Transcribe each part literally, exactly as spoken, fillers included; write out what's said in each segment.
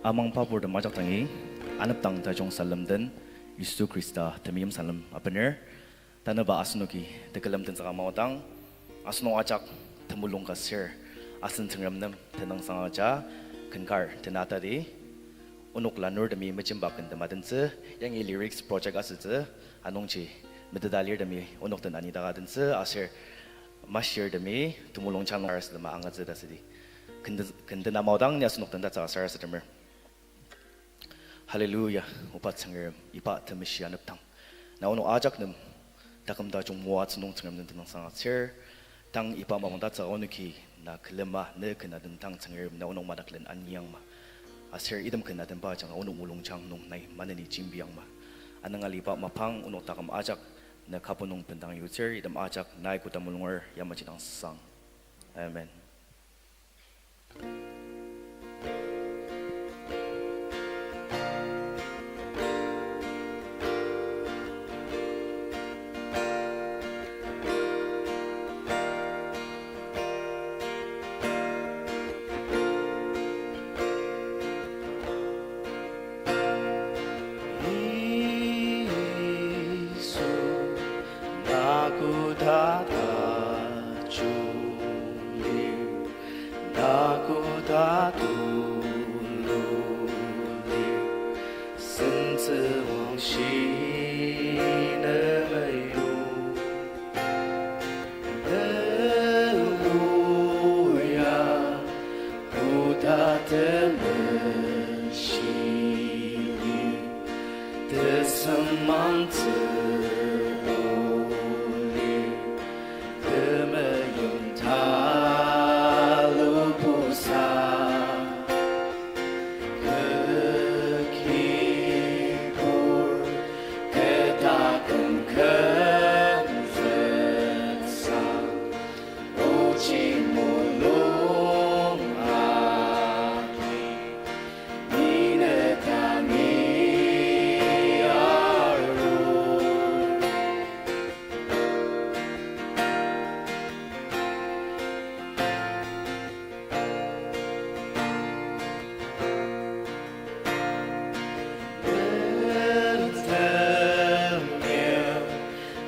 Amangba purtem ajak dangi, anepdang tajung salem den, Yisu Khrista temeim salem abener. Tanüba asenoki tekülem tenzüka maodang, asenok ajak temulung ka ser, asen Tsüngrem nem tenüngsang aja, ken kar tenatadi, onok lanurtemi mejemba ken tema dentsü, yangi lyrics project asütsü, anungji meteta lirtemi onok den anidaka dentsü, aser mashirtemi temulung chang nung sarasadema angatsü ta südi. Ken den, ken den amaodang ni asenok den tatsüka sarasademer. Hallelujah, Oba Tsüngrem, iba temeshi anepdang. Na onok ajak nem taküm tajung moatsü nung Tsüngrem nem tenüngsang atsür. Tang iba mapang tatsüka onoki na külema ne ken aten dang Tsüngrem na onok manaklen aniyangma. Aser item ken atenba ajanga onok mulungjang nung nai maneni jembiangma. Anang aliba mapang onok taküm ajak na kübok nung bendang yutsür, item ajak nai koda mulunger yamaji dang sang. Amen. Yisu, na koda tajung lir, na koda tulu lir, sentsüwangshi ne meyu. Hallelujah, koda temeshi lir, tesemangtsü o lir, temeim talubusa. Kü kibur, kü taküm kümzüksa, ochi mulung agi, ni ne tangi arur. Temir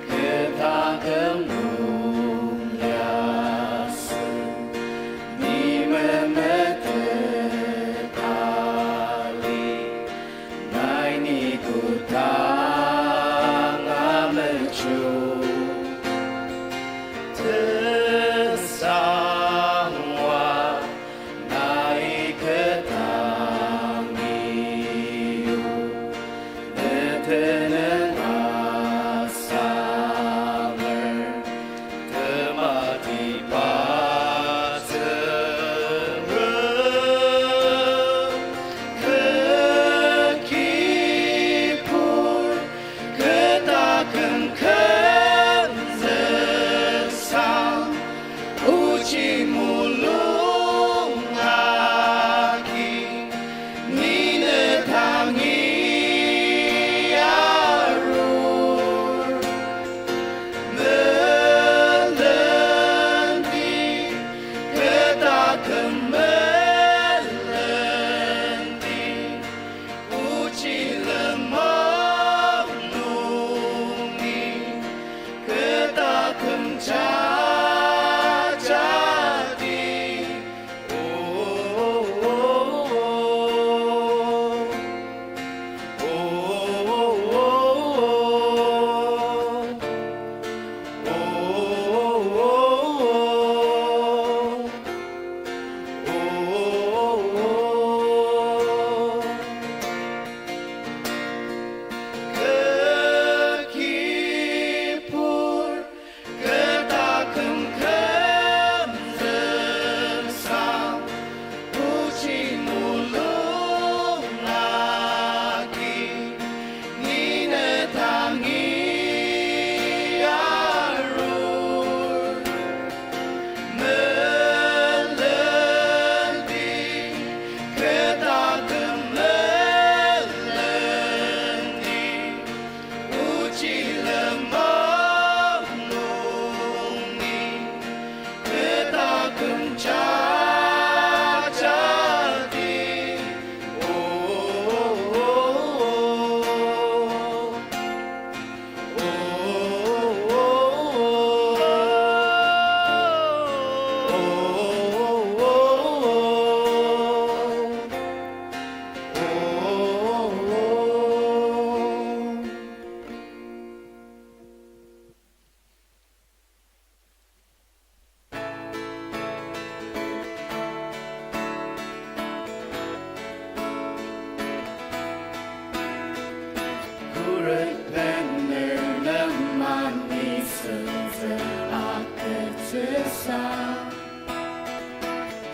kü taküm nung liasü, ni memetet ali, nai ni kodanga mechu. Tesangwa nai kü tangi o, ne tenüng asanger, tematiba Tsüngrem, kü kibur, kü taküm kü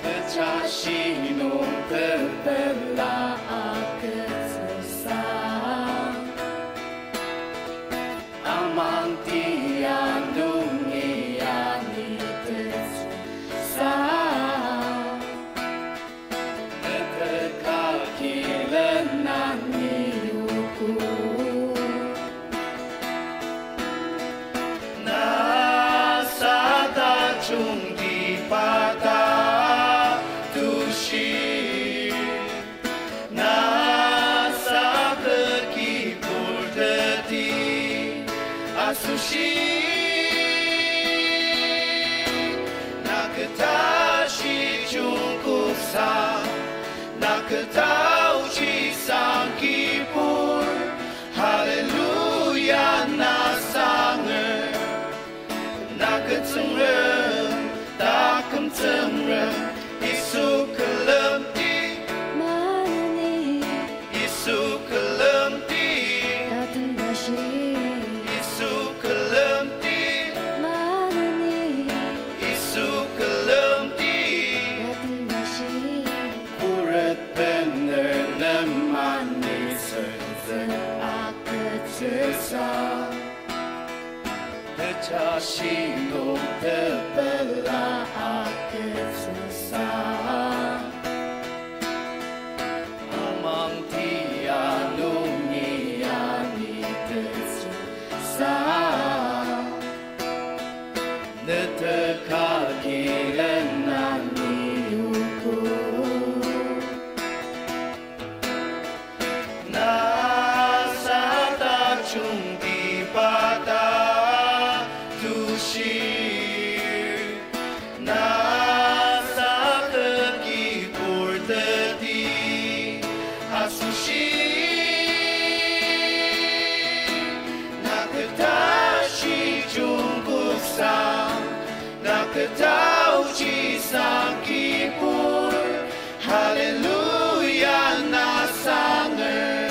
Tejashi nung tepela agütsüsa, amang tia nungi anitettsüsa, neteka kilen ani yuku. Na sa tajungtiba ta tushi, na sa kibur teti asoshi, na kü tashi jungkoksa, na kü taoji sang kibur. Hallelujah, na sanger, na kü Tsüngrem, taküm Tsüngrem, Yisu külemdi. Maneni, Yisu külemdi. Tatem tashi, Yisu külemdi. Maneni, Yisu külemdi. Tatem tashi, khuret bener nem ani senzük agütsüsa, tejashi nung tepela agütsüsa, amang tia nungi anitettsüsa, neteka kilen ani yuku. Na sa tajungtiba ta tushi, na sa kibur teti asoshi, na kü tashi jungkoksa, na kü taoji sang kibur. Hallelujah, na sanger,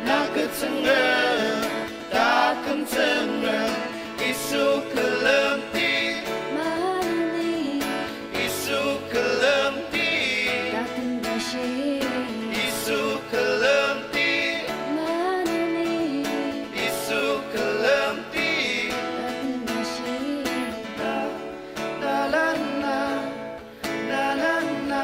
na kü Tsüngrem, taküm Tsüngrem, Yisu külemdi. Maneni, Yisu külemdi. Tatem tashi, Yisu külemdi. Maneni, Yisu külemdi. Tatem tashi, na, na, na, na.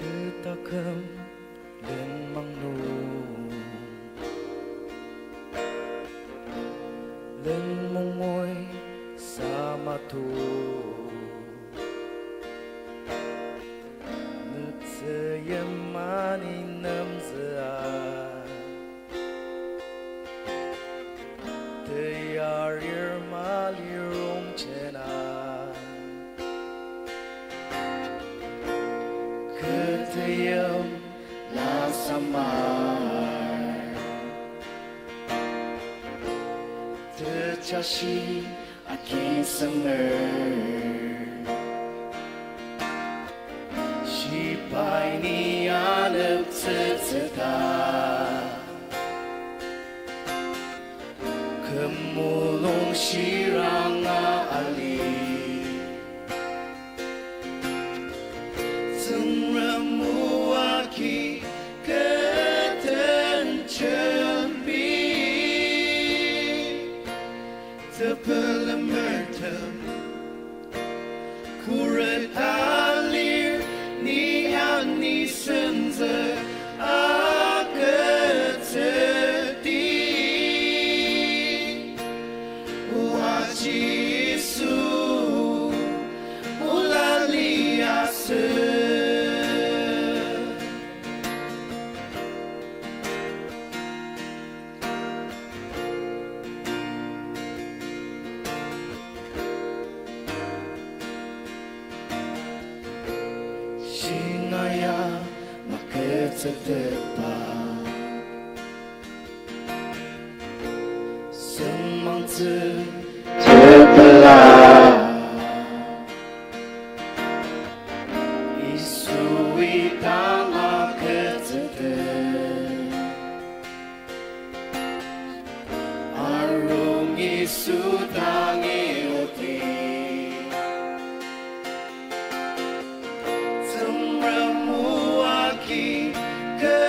Kü taküm lenmang nung, lenmong oi sama to. Nütsü yimani nemzüa, teyarir mali rongchena. Kü teim la samar, tejashi akin semer. Shibai ni aneptsütsü ta, kü mulung shiranga ali. Tsüngrem o agi kü den jembi, tepelemertem khuret alir, ni ani senzük agütsüdi. O Aji Yisu, ola liasü. Tepa, sengmangtsü tepela, Yisui tanga ketsüte. Arung Yisu dangi oti. Tsüngrem o agi kü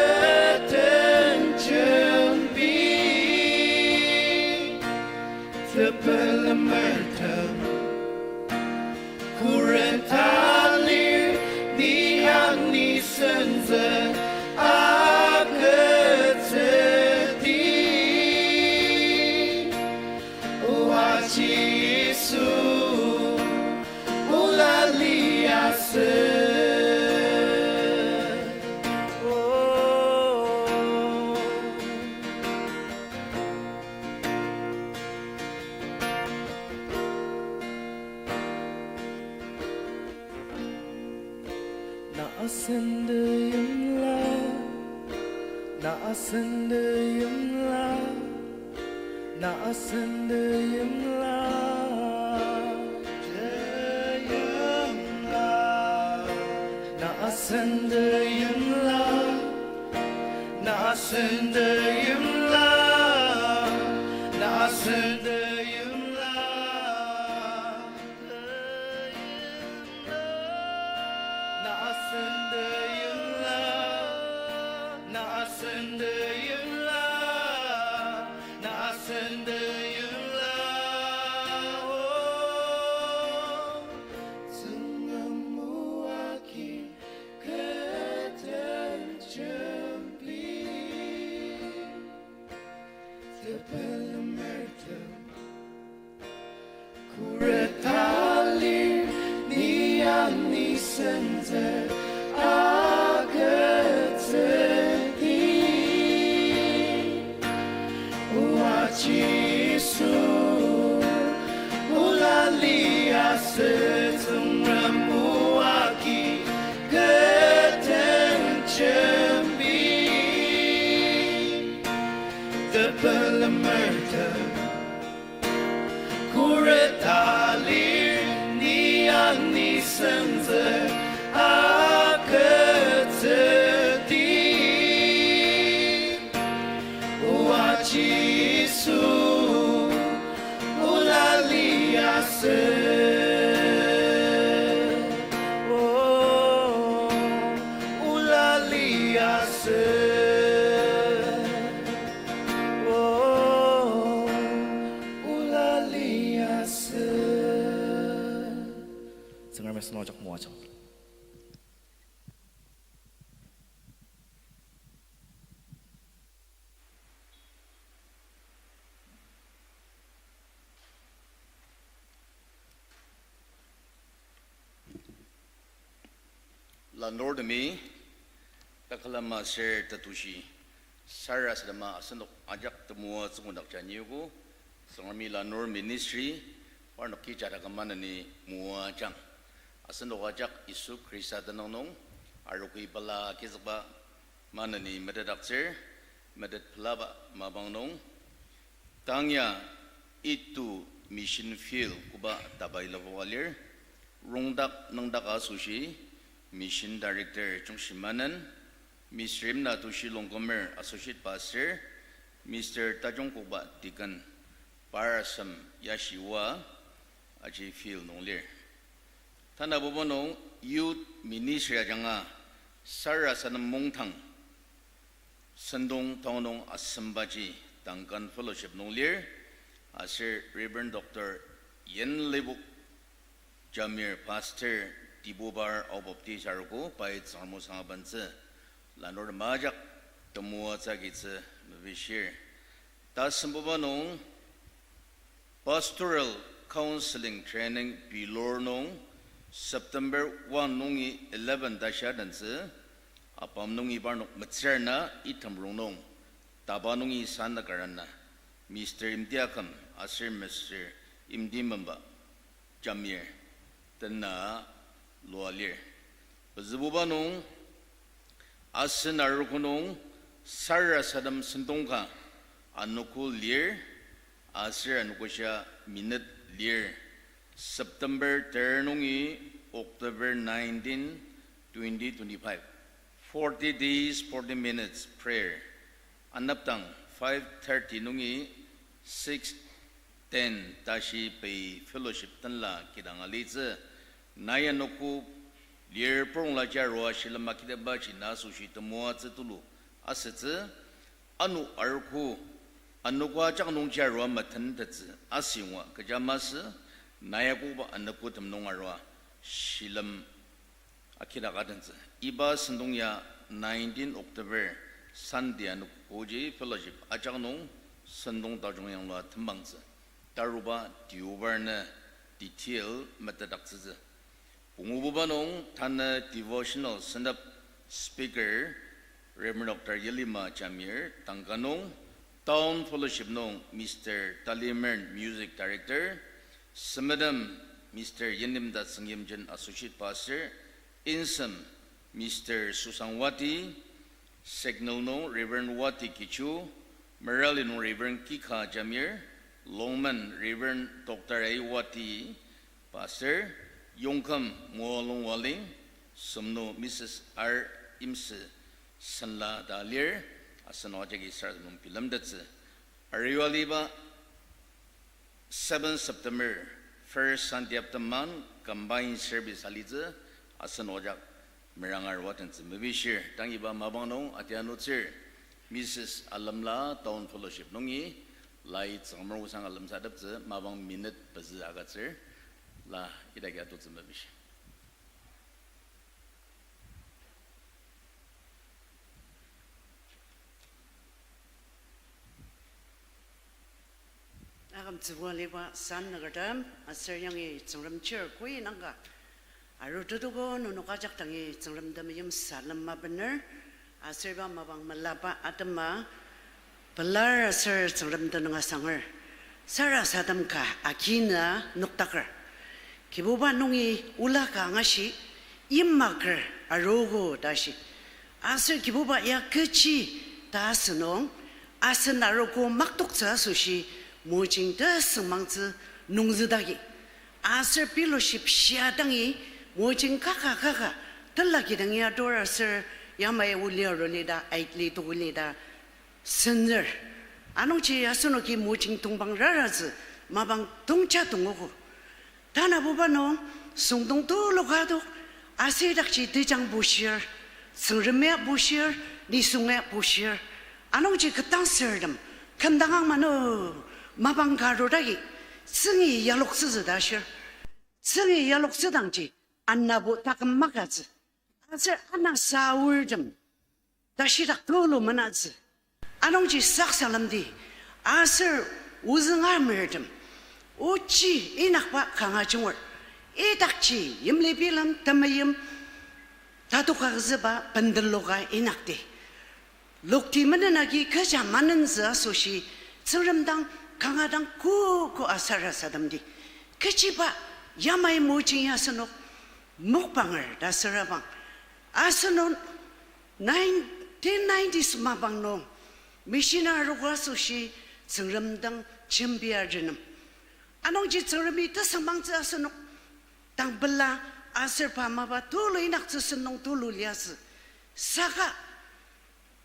tenjembi. Tepelemertem khuret alir, ni ani senzü agütsüdi. O aji Yisu, ola liasü. Na asen de yimla, na asen de yimla, na asen de yimla, de yimla. Na asen de yimla, na asen de yimla, na asen de yimla. Na asen de yimla, na asen de yimla, na asen de yimla. Oh, Tsüngrem o agi kü tenjembi. Tepelemertem khuret alir, ni ani senzü agütsüdi. O aji Yisu, ola liasü. Tsüngrem o agi kü tenjembi. Tepelemertem khuret alir, ni ani senzü agütsüdi. O aji Yisu, ola liasü. Oh, ola liasü. Oh, ola liasü. Tsüngremi asenok ajak moajang. Lanurtemi, takülem aser tetushi, sarasadema asenok ajak temoatsü ngudakja niogo, Tsüngremi lanur ministry, parnok kecha taküm maneni moajang. Asenok ajak Yisu Khrista tenüng nung, arogo pela agizükba maneni metetdaktsür, metet pelaba mapang nung, tang ya itu mission field koba tabai level ka lir, rongdak nüngdak asoshi, mission director Jungshimanen, Mister Imnatushi Longkumer associate pastor, Mister Tajungkokba deacon, par asem yashi oa aji field nung lir. Tanabuba nung youth ministry ajanga sarasadem mungdang sentong town nung asembaji Duncan Fellowship nung lir, aser Reverend Doctor Yen Libuk Jamir, pastor, Dibubar Ao Baptist arogo, pai Tsüngrem o sangabentsü, lanurtem ajak temoatsü agitsü mepishir. Tasembuba nung Pastoral Counseling Training Bilor nung September one nungi eleven tashi adentsü, apam nungi parnok metsür na item rongnung, taba nungi sanaka rana, Mister Imtiakem aser Mister Imtimemba Jamir tena lua lir. Pezübuba nung Asen arogo nung sarasadem sentong ka anogo lir, aser anogoshia minute lir, September ter nungi October nineteen, twenty twenty-five. Forty days, forty minutes prayer. Anepdang five thirty nungi six ten tashi pei fellowship tenla kidang alitsü. Nai anogo lir purongla jarua shilem akitepa jina asoshi temoatsü tulu asütsü. Ano arogo, anogo ajak nung jarua metentettsü asüngua kecha masü, nai akoba anogotem nung arua shilem akidak adentsü. Iba sentong ya nineteen October, Sunday anogoji fellowship ajak nung sentong tajung yanglua tembangtsü. Taruba Deobar nü detail metetdaktsütsü. Pungububa nung tanü devotional sentep, speaker Reverend Doctor Yelima Jamir, Tangka nung, Town Fellowship nung Mister Talimer, Music Director, Semetem, Mister Yenimda Tsüngyimjen, Associate Pastor, Insem, Mister Susang Wati, Signal nung Reverend Wati Kichu, Merali nung Reverend Kika Jamir, Longmen Reverend Doctor A Wati, Pastor, Yongkam Moalong Waling, Semnu Missus R Imsü, senla ta lir, asen ojagi sarasadem nung bilemtettsü. Ariwaliba seven September, first Sunday of the month, combined service alitsü, asen ojak meranga arua tentsü mepishir. Tang iba mapang nung atianutsür Missus Alemla Town Fellowship nungi lai Tsüngmür osang alemsateptsü mapang minute pezü agütsür la idaki atutsü mepishir. Akümtsübua aliba san nükertem, aser yangi Tsüngrem chir koi nangka. Aru tetuko nenok ajak dangi Tsüngrem temeim salem mabener, aser iba mapang melaba atema pelar aser Tsüngrem tenüng asanger. Sarasadem ka agina noktaker. Kibuba nungi ola ka angashi, yimaker arogo ta shi. Aser Kibuba ya kechi ta asünung, asen arogo maktoktsü asoshi mojing tesüngmangtsü nungzüdagi. Aser fellowship shia dangi mojing kaka kaka tela kidangi ator aser yamai oli aruli ta, aitli tokoli ta, senzür. Anungji asenoki mojing tongpang raratsü mapang tongja tongogo. Tanabuba nung süngdong tulu ka adok, aser idakji tejang bushir, Tsüngrem ya bushir, nisung ya bushir. Anungji ketdangsürtem, kümdangang mano, mapang ka arudagi, tsüngi yaloktsütsü ta ashir. Tsüngi yaloktsüdangji, anabo taküm makatsü. Aser anasa aortem tashidak tulu menatsü. Anungji saksalemdi, aser ozüng amertem, ochi inyakba kanga junger, idakji yimli bilem temeim, tatok agütsüba bendeloka inyakdi. Lokti menen agi kecha manentsü asoshi, Tsüngrem dang kanga dang koko asarasademdi. Kechiba yamai mojing ya asenok mokbanger ta sürabang. Asenok nineteen nineties mapang nung, missionary arogo asoshi Tsüngrem dang jembia renem. Anungji Tsüngremi tesüngmangtsü asenok dang pela aser pa mapa tulu inyaktsü sentong tulu liasü. Saka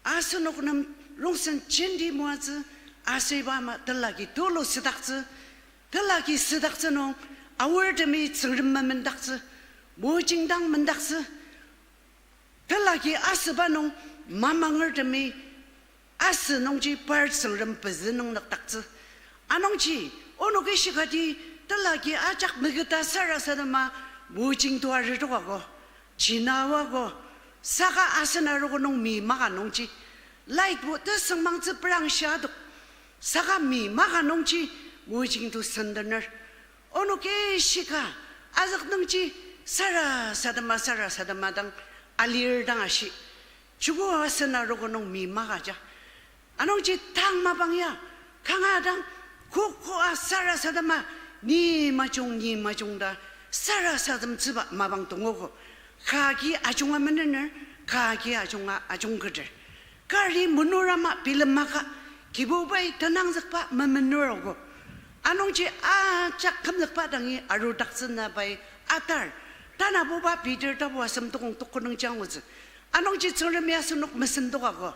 asenok nem rongsen jenti moatsü, aser iba ama telagi tulu südaktsü, telagi südaktsü nung, aortemi Tsüngrem memendaktsü, mojing dang mendaktsü, telagi asüba nung mamangertemi asü nungji par Tsüngrem pezü nung nükdaktsü. Anungji, onoki shikati telagi ajak meketa sarasadema mojing tua retok ako, jina ako, saka asen arogo nung mi maka nungji, lightbo tesüngmangtsü prang shia adok, saka mi maka nungji mojing to sendener. Onoki shika, azük nungji sarasadema, sarasadema dang alir dang ashi. Chuku asen arogo nung mi maka ja. Anungji tang mapang ya, kanga dang, kokoa sarasadema, ni majung, ni majung ta, sarasademtsüba mapang tongogo. Kagi ajunga menener, Ka agi ajunga ajungketer. Kari menur ama bilem maka, Kibubai tenangzükba memenur ogo. Anungji ajak kümzükba dangi arudaktsüna pai atar. Tanabuba Peter tapu asem tukong tuko nungji angutsü. Anungji Tsüngremi asenok mesendokogo.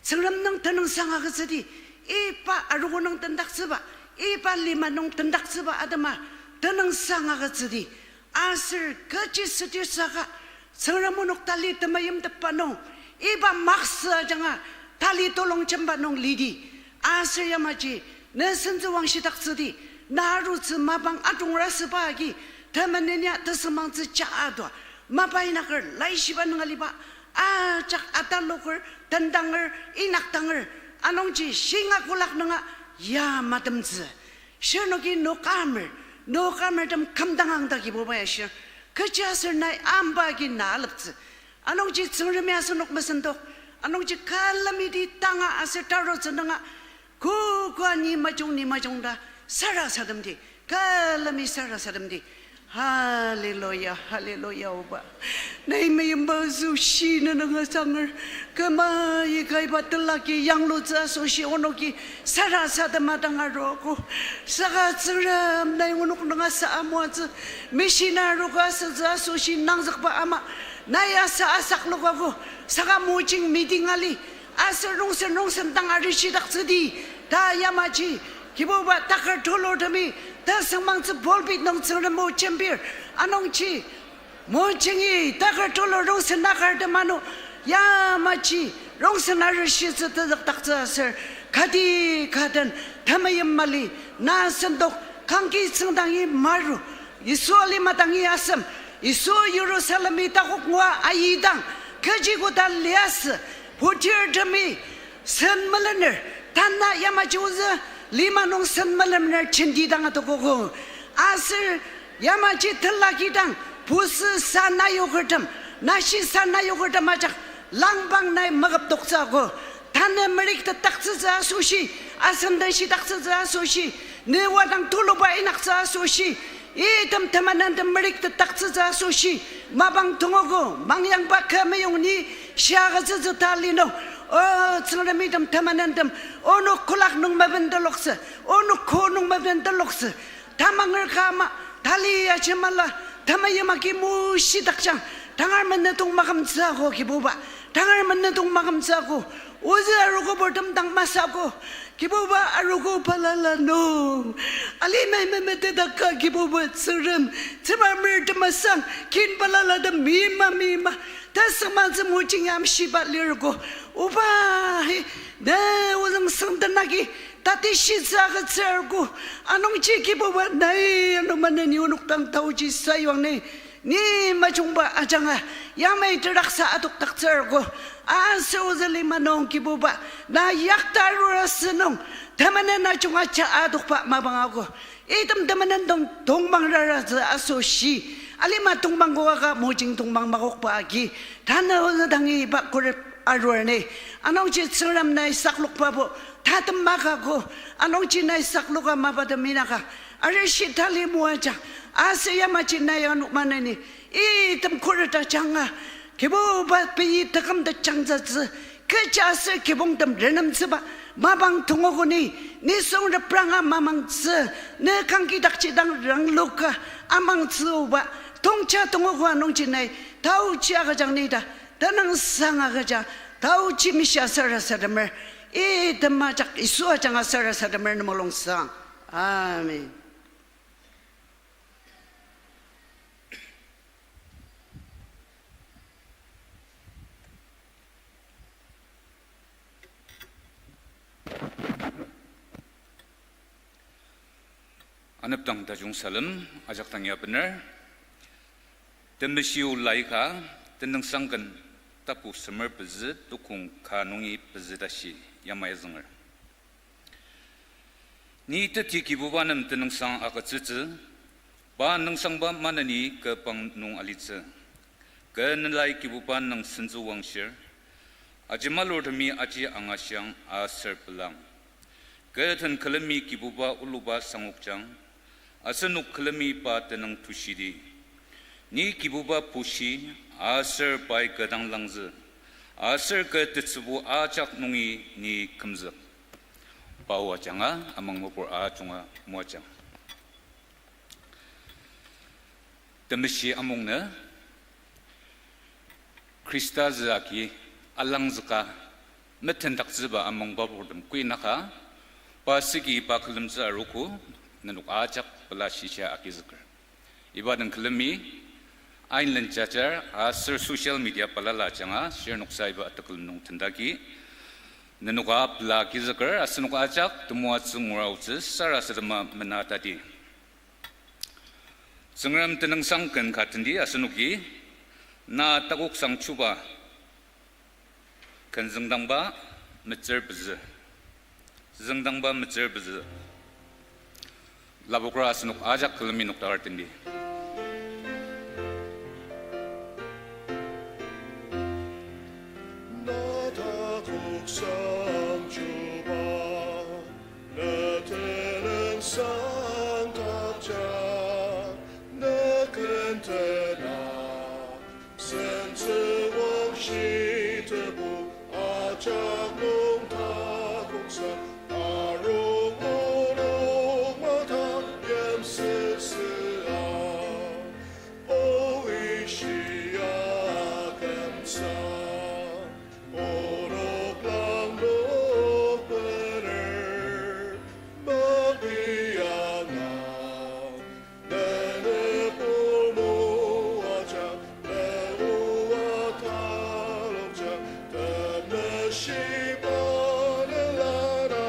Tsüngrem nung tenüngsang agütsüdi, iba arogo nung tendaktsüba, iba lima nung tendaktsüba atema tenüngsang agütsüdi. Aser kechi südir saka, Tsüngrem onok tali temeimtepba nung, iba maksü ajanga tali tulong jemba nung lidi. Aser yamaji, ne sentsüwang shidaktsüdi, na arutsü mapang atongra süba agi, temenen ya tesüngmangtsü ja atua, mapa inaker laishiba nung aliba, ajak ataloker, tendanger, inyakdanger, anungji shinga kolak nunga ya matemtsü. Shirnoki nokamer, nokamertem kümdangang ta Kibubai ashir. Kechiaser nai amba agi na aleptsü. Anungji Tsüngremi asenok mesendok. Anungji külemidi tanga aser tarutsü nunga, kokoa ni majung, ni majung ta sarasademdi. Külemi sarasademdi. Hallelujah, hallelujah, Oba. Nai meimba asoshi ne nunga sanger. Kümai kaiba telaki yanglutsü asoshi onoki sarasadema dang aruogo. Saka Tsüngrem nai onok nunga sa amoatsü. Missionary ka asütsü asoshi nangzükba ama. Nai asa asaklokago. Saka mojing meeting ali. Aser rongsen rongsen dang arishidaktsüdi. Ta yamaji. Kibuba takar tulurtemi. Tesüngmangtsü pulpit nung Tsüngrem o jembir. Anungji. Mojingi takar tulur rongsen nakartem ano, yamaji rongsen arishitsü tezükdaktsü aser, kati kaden temeim mali, na sendok, kangki tsüngdangi maru, Yisu alima dangi asem, Yisu Yirusalemi takok ngua ayidang, kechi koda liasü, putirtemi, sen melener, tanü yamaji ozü, lima nung sen melener jenti dang adokogo. Aser yamaji telaki dang, pusü sa nayokertem, nashi sa nayokertem ajak, langbang nai meküptoktsüogo. Tanü meriktetdaktsütsü asoshi, asen den shidaktsütsü asoshi, ne wadang tuluba inyaktsü asoshi, item temanentem meriktetdaktsütsü asoshi, mapang tongogo, mangyangba kü meyong ni, shiagütsütsü ta linung, o, Tsüngrem item temanentem, onok kolak nung mebenteloktsü, onok ko nung mebenteloktsü, tamanger ka ama, tali ajemala, temeim agi mushidakjang, tangar menetong makümtsüogo Kibuba, tangar menetong makümtsüogo, ozü arogo purtem dang masüogo, Kibuba arogo balala nung, alimai memetetaka Kibuba Tsüngrem, tsüma mer temasang, kin balala tem mima mima, tasüngmangtsü mojing yamshiba lirgo, Oba, hi, ne ozüng sengten agi, tatishitsü agütsürgo, anungji Kibuba nai ano maneni onok dang taoji sayuang ni, ni majungba ajanga, yamai teraksa adokdaktsürgo, aser ozü lima nung Kibuba, na yakta arur asü nung, temenen ajunga ja adokba mapang ago, item temenen dang tongpang raratsü asoshi, alima tongpang koaka mojing tongpang makokba agi, tanü ozü dangi iba khuret arur ni, anungji Tsüngrem nai saklokbabo, tatem makago, anungji nai sakloka mapa tem inaka, arishi tali moaja, aser yamaji nai ano maneni, item khuret ajanga, Kibuba pei teküm tejangtsütsü, kecha aser kibongtem renemtsüba, mapang tongogo ni, nisung repranga mamangtsü, ne kangkidakji dang rangloka, amangtsüoba, tongja tongogo anungji nai, taoji agüjang ni ta, tenüngsang agüja, taoji mishia sarasademer, item ajak Yisu ajanga sarasademer nemulungsang. Amen. Anepdang tajung salem ajak dang ya bener. Temeshio laika, tenüngsang ken tapu semer pezü tukong ka nungi pezü tashi yamai zünger. Ni teti Kibuba nem tenüngsang agütsütsü, pa nüngsangba maneni kü pang nung alitsü. Kü nelai Kibuba nung sentsüwangshir, ajemalurtemi aji angashiang aser pelang. Kü den külemi Kibuba oluba sangokjang, asenok külemi pa tenüng tushidi. Ni Kibuba pushi, aser pai kü dang langzü. Aser kü tetsübu ajak nungi ni kümzük. Pa o ajanga amang mapur ajunga moajang. Temeshi amungnü Khrista zü agi alangzüka metendaktsüba amang mapurtem kuinaka, pa sigi pa külemtsü arogo, nenok ajak pela shisa agizüker. Iba den külemi, ain lenjajar aser social media balala ajanga shirnoksa iba tekülem nung tendagi, nenoka pela agizüker asenok ajak temoatsü ngura aotsü sarasadema menatadi. Tsüngrem tenüngsang ken ka tendi asenoki, na takoksang chuba ken züngdangba metsür pezü. Züngdangba metsür pezü. Lapokra asenok ajak külemi noktakar tendi. Na takoksang chuba, na tenüngsang kakja, na ken tena, sentsü wangshi tebu ajak nung takoksang arung onok mata yimsüsüa, o ishia kümtsü. Onok langnok bener, mepiyanga, nenepol moajang, neoa talokjang, temeshiba nelana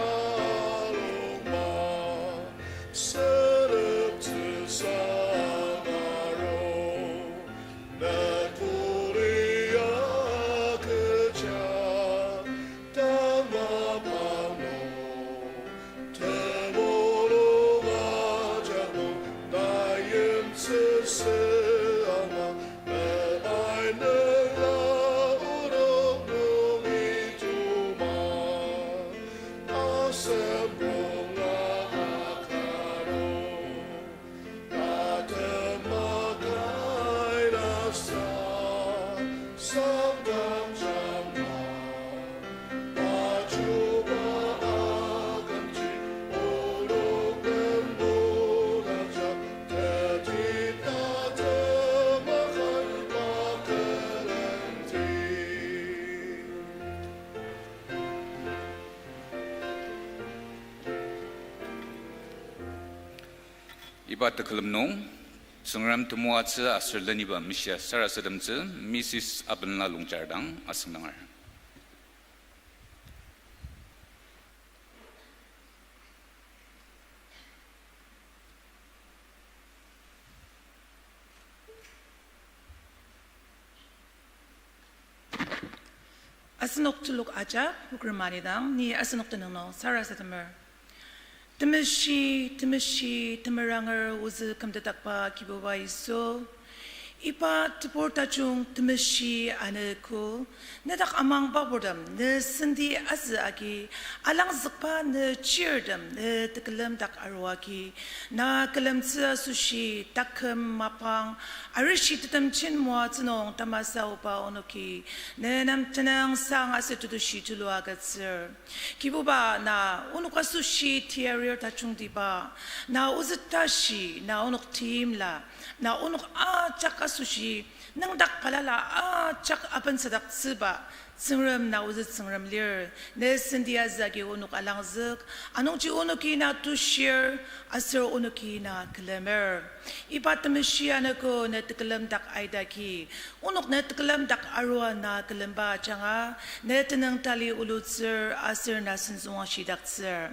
alongba, seneptsüsa arung. Metpuli akecha, tang mapang nung, temulung ajak nung, na yimtsüsü ama, me ain nela onok nungi tuma, asem ronga akaro. Iba tekülem nung, Tsüngrem temoatsü aser leniba mishia sarasademtsü Missus Abenla Longchar dang asüngdanger. Asenok telok ajak, Mokrim alidang, ni asenok tenüng nung sarasademer. Temeshi, temeshi, temeranger ozü kümtetdakba Kibuba Yisu, iba tebur tajung temeshi anogo, nedak amang baburtem, ne senti azü agi, alangzükba ne chirtem, ne tekülem dak arua agi, na külemtsü asoshi, taküm mapang, arishi tetemjin moatsü nung tamasa oba onoki, ne nem tenüngsang aser tetushi tulu agütsür. Kibuba na onok asoshi tiarir tajungtiba, na ozü tashi, na onok timla, na onok ajak asoshi, nüngdak balala ajak abensadaktsüba, Tsüngrem na ozü Tsüngrem lir, ne senti azü agi onok alangzük, anungji onoki na tushir, aser onoki na külemer. Iba temeshi anogo ne tekülem dak aidagi, onok ne tekülem dak arua na külemba ajanga, ne tenüng tali olutsür aser na senzüngwa shidaktsür.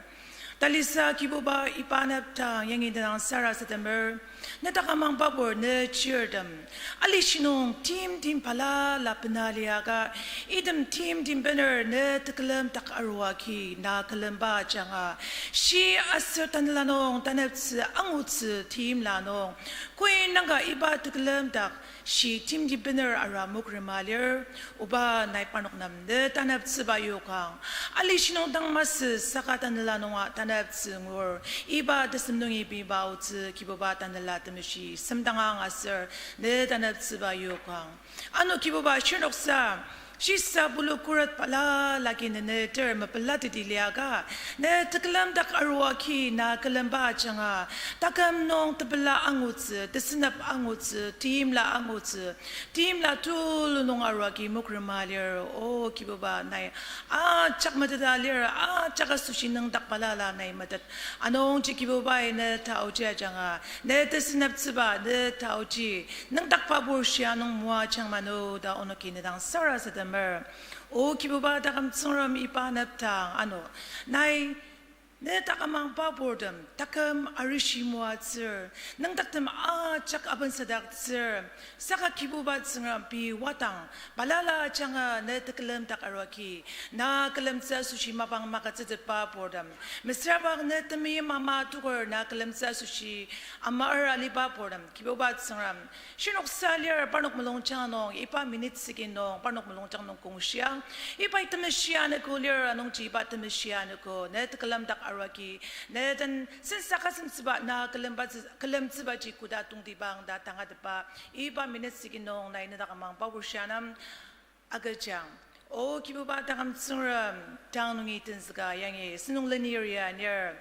Talisa Kibuba iba nübdang yangi tenang sarasademer, nedak amang babur ne chirtem, alishi nung timtem balala bena liaka, item timtem bener ne tekülem dak arua agi na külemba ajanga, shi aser tanela nung taneptsü angutsü timla nung, koi nanga iba tekülem dak shi timtem bener arua Mokrima lir, oba nai parnok nem ne taneptsüba yokang. Alishi nung dang masü saka tanela nunga taneptsü ngur, iba tesem nungi biba aotsü Kibuba tanela temeshi semdangang aser ne taneptsüba yokang. Ano Kibuba shirnoksa Shisa pulu khuret balala agi nene ter mepela teti liaka, ne tekülem dak arua ki na külemba ajanga, taküm nung tepela angutsü, tesünep angutsü, timla angutsü, timla tulu nung arua ki mokrema lir, O Kibuba nai ajak meteta lir, ajak asoshi nüngdak balala nai metet. Anungji Kibubai ne taoji ajanga, ne tesüneptsüba, ne taoji nüngdakba pur shia nung moajang mano ta onoki ne dang sarasademer. O Kibuba taküm Tsüngrem iba nepdang ano, nai ne taküm angba purtem, taküm arishi moatsür, nüngdaktem ajak abensadaktsür, saka Kibuba Tsüngrem pei wadang, balala ajanga ne tekülem dak arua ki, na külemtsü asoshi mapang magütsütetba purtem, mesüra bang ne temeim ama tukur na külemtsü asoshi ama ara liba purtem, Kibuba Tsüngrem, shinoksa lir parnok mulungjang nung, iba minute seki nung, parnok mulungjang nung kongshiang, iba temeshi anogo lir, anungji iba temeshi anogo, ne tekülem dak arua ki, ne den sensa kasemtsüba na külemba tsü-, külemtsübaji koda tongtibang ta tangatetba, iba minute seki nung nai ne taküm angba pur shia nem agüjang. O Kibuba taküm Tsüngrem, tang nungi tenzüka yangi sentong lenir ya nir,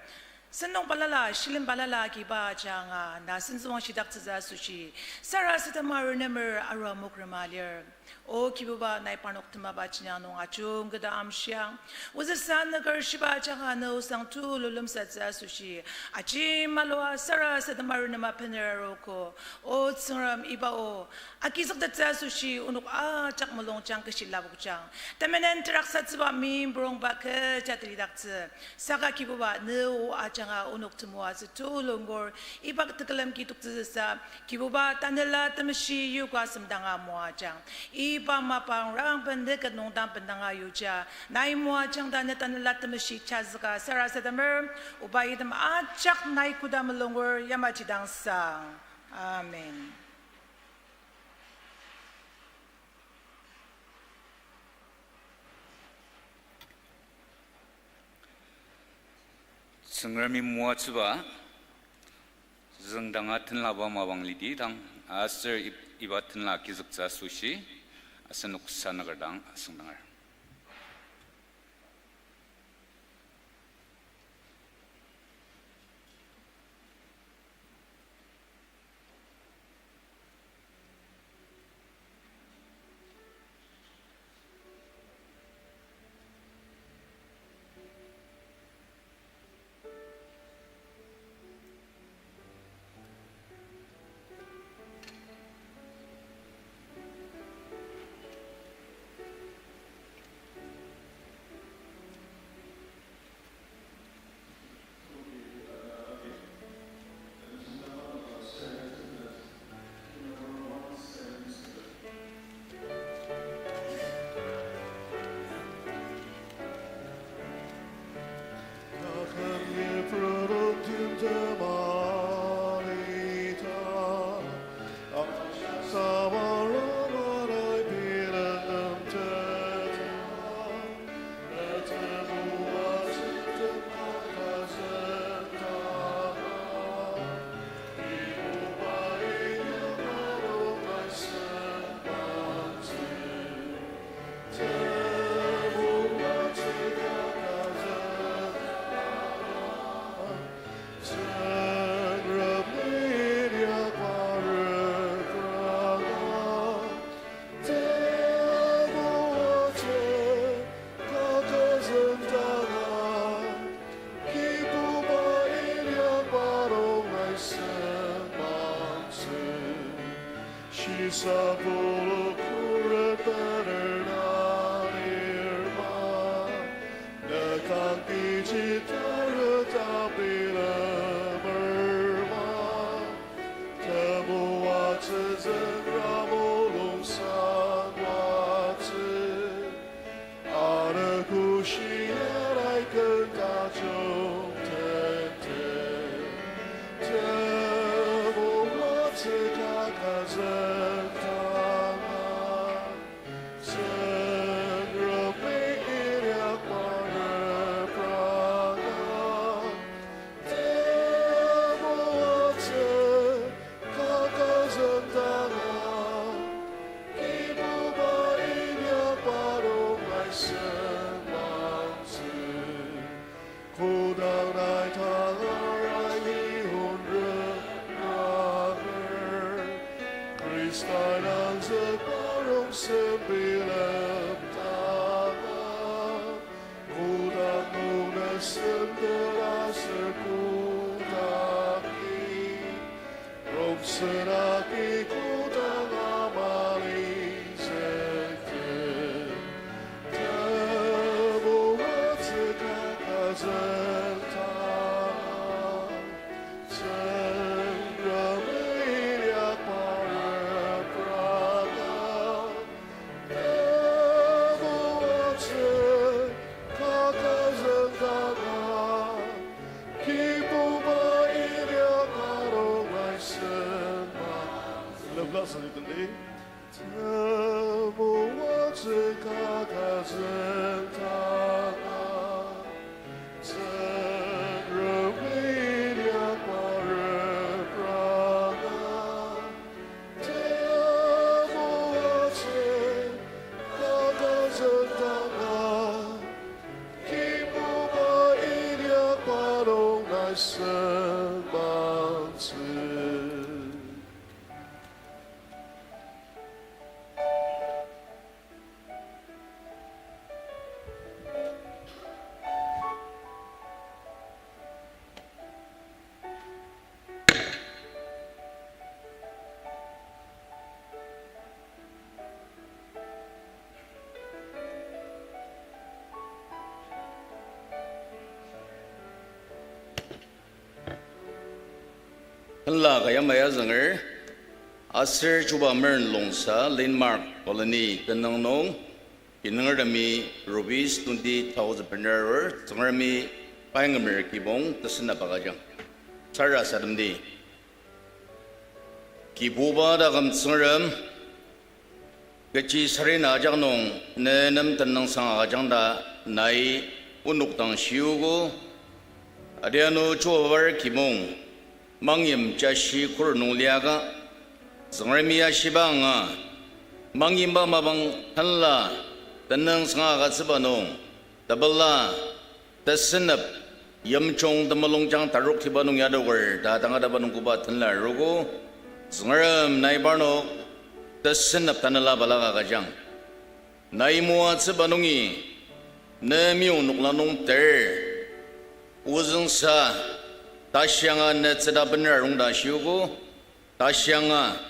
sentong balala, shilem balala agiba ajanga na sentsüwang shidaktsütsü asoshi sarasadema renemer arua mokrema lir. O Kibuba nai parnok temaba jenjang nung ajungketa amshiang. Ozüsa nüker shiba ajanga ne osang tulu lemsatsü asoshi aji malua sarasadema renema bener arogo. O Tsüngrem iba o agizüktettsü asoshi onok ajak mulungjang kechi lapokjang. Temenen teraksatsüba meimburongba kecha telidaktsü. Saka Kibuba ne o ajanga onok temoatsü tulu ngur, iba tekülem ki toktsütsüsa, Kibuba Tanela Temeshi yoka semdanga moajang. Iba mapang rangben neket nungdang bendanga yuja, nai moajang ta ne Tanela Temeshi jazüka sarasademer, oba item ajak nai koda mulungur yamaji dang sang. Amen. Tsüngremi moatsüba züngdanga tenlaba mapang lidi dang, aser ib-, iba tenla agizüktsü asoshi, asenok sanaker dang asüngdanger. Shisabulu khuret bener na lirma, ne kang piji tareta bilemer ma, temoatsü züngra mulung sangwatsü. Anogo shia nai ken tajung tete, temoatsü kaka züngdanga, Tsüngremi inyak marepranga. Temoatsü kaka züngdanga, Kibuba inyakba Senaki kodanga mali zente, temoatsü kakazüng tanga, Tsüngremi inyakba repranga, temoatsü kakazüng tanga, Kibuba inyakba nung nai senba. Lemla sani tenti. Temoatsü kakazüng tanga, Tsüngremi inyakba repranga, temoatsü kakazüng tanga, Kibuba inyakba nung nai senbatsü. Tenla ka yamai azünger, aser chuba meren longsa Landmark Colony tenüng nung, kinungertemi rupees twenty thousand bener arur, Tsüngremi paingemer kibong tesenep agüjang. Sarasademdi. Kibuba taküm Tsüngrem, kechi sarena ajak nung ne nem tenüngsang agüjang ta nai onok dang shiogo, adianu chubabar kibong, mangyim jashi kur nung liaka, Tsüngremi ashiba anga, mangyimba mapang tenla tenüngsang agütsüba nung, tepela, tesenep, yimjung temulungjang tarok tiba nung yadoker ta tangataba nung koba tenla aruogo, Tsüngrem nai parnok tesenep tanela balaka agüjang. Nai moatsüba nungi, ne meyong noklang nung ter, ozüngsa, tashi anga ne tsüta bener arung ta shiogo, tashi anga,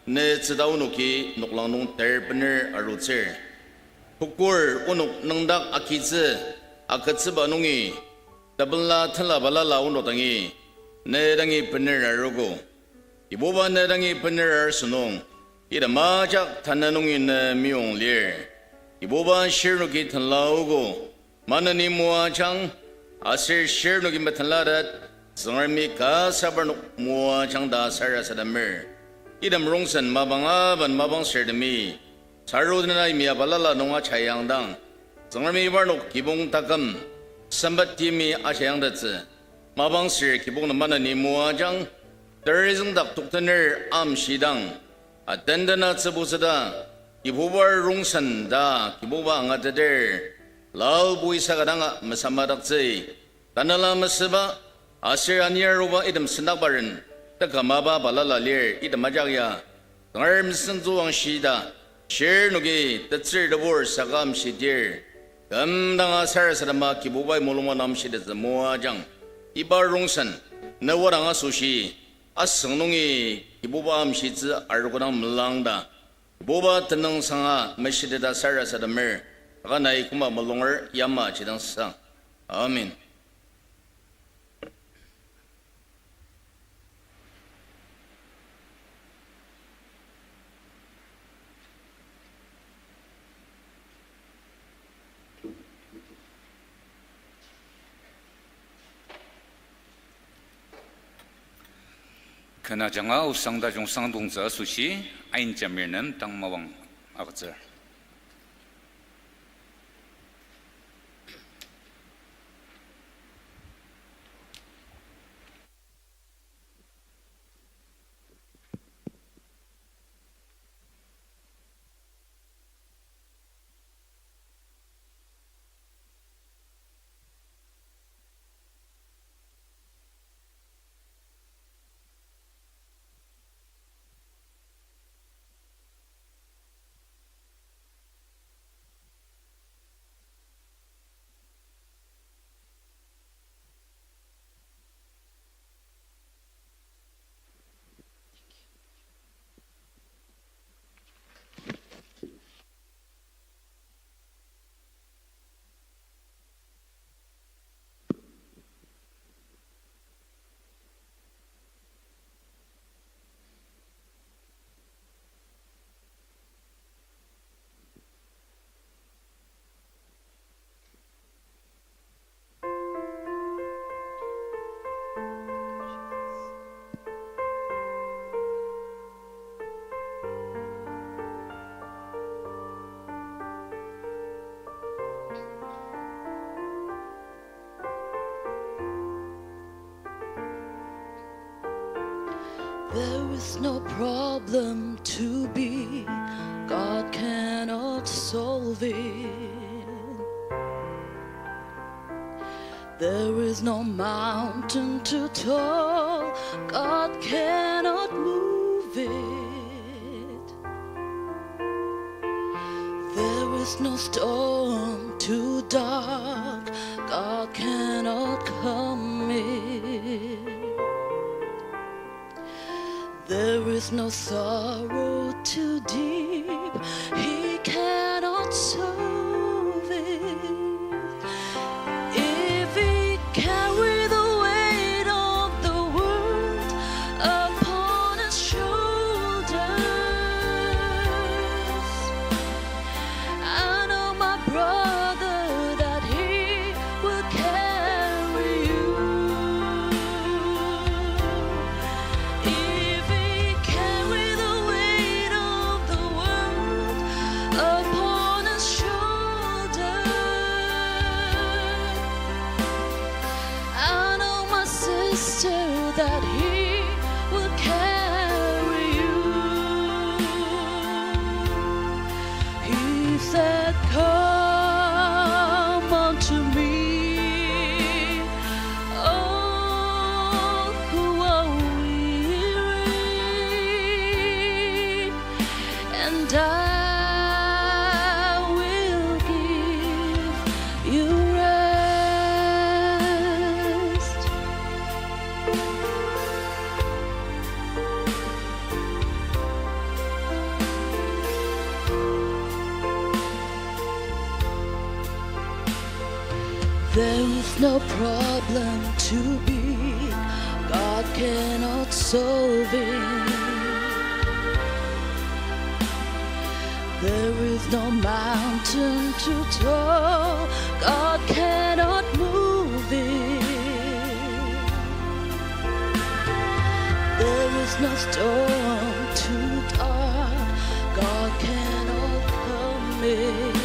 ne tsüta onoki noklang nung ter bener arutsür. Pukur onok nüngdak agitsü, agütsüba nungi, tepela tenla balala onok dangi, ne dangi bener aruogo. Kibuba ne dangi bener arusü nung, item ajak tanü nungi ne meyong lir. Kibuba shirnoki tenlaogo, maneni moajang, aser shirnoki metenlatet, Tsüngremi kasa parnok moajang ta sarasademer. Item rongsen mapang aben mapang sürtemi, saru dena imya balala nung ajayangdang, Tsüngremi parnok kibong taküm, sempatimi ajayangtettsü, mapang sür kibong nem maneni moajang, terizüngdak toktener amshidang, atendena tsübutsüta, Kibuba rongsen ta, Kibuba angateter, lalbui saka danga mesamadaktsü, tanela mesüba, aser aniaruba item sendakbaren, teka mapa balala lir, item ajak ya, Tsüngrem senzüang shita, shirnoki tetsür tebur saka amshidir, kümdanga sarasadema Kibubai mulungba nem amshitettsü moajang, iba rongsen, ne wadang asoshi, asüng nungi Kibuba amshitsü arogodang melangda, Kibuba tenüngsanga meshiteta sarasademer, aka nai koma mulunger yamaji dangsang. Amen. Ken ajanga osang tajung sangdongtsü asoshi, Ain Jamir nem tang mapang agütsür. There is no problem too big God cannot solve it. There is no mountain too tall God cannot move it. There is no storm too dark God cannot calm it. There is no sorrow too deep He cannot solve it. If He carry the weight of the world upon His shoulders, I know, my brother, that He will carry you. If He carry the weight of the world upon His shoulder, I know, my sister, that He will carry you. He said, "Come unto me, all who are weary, and I will give you rest." There is no problem too big God cannot solve it. There is no mountain too tall God cannot move it. There is no storm too dark God cannot calm it.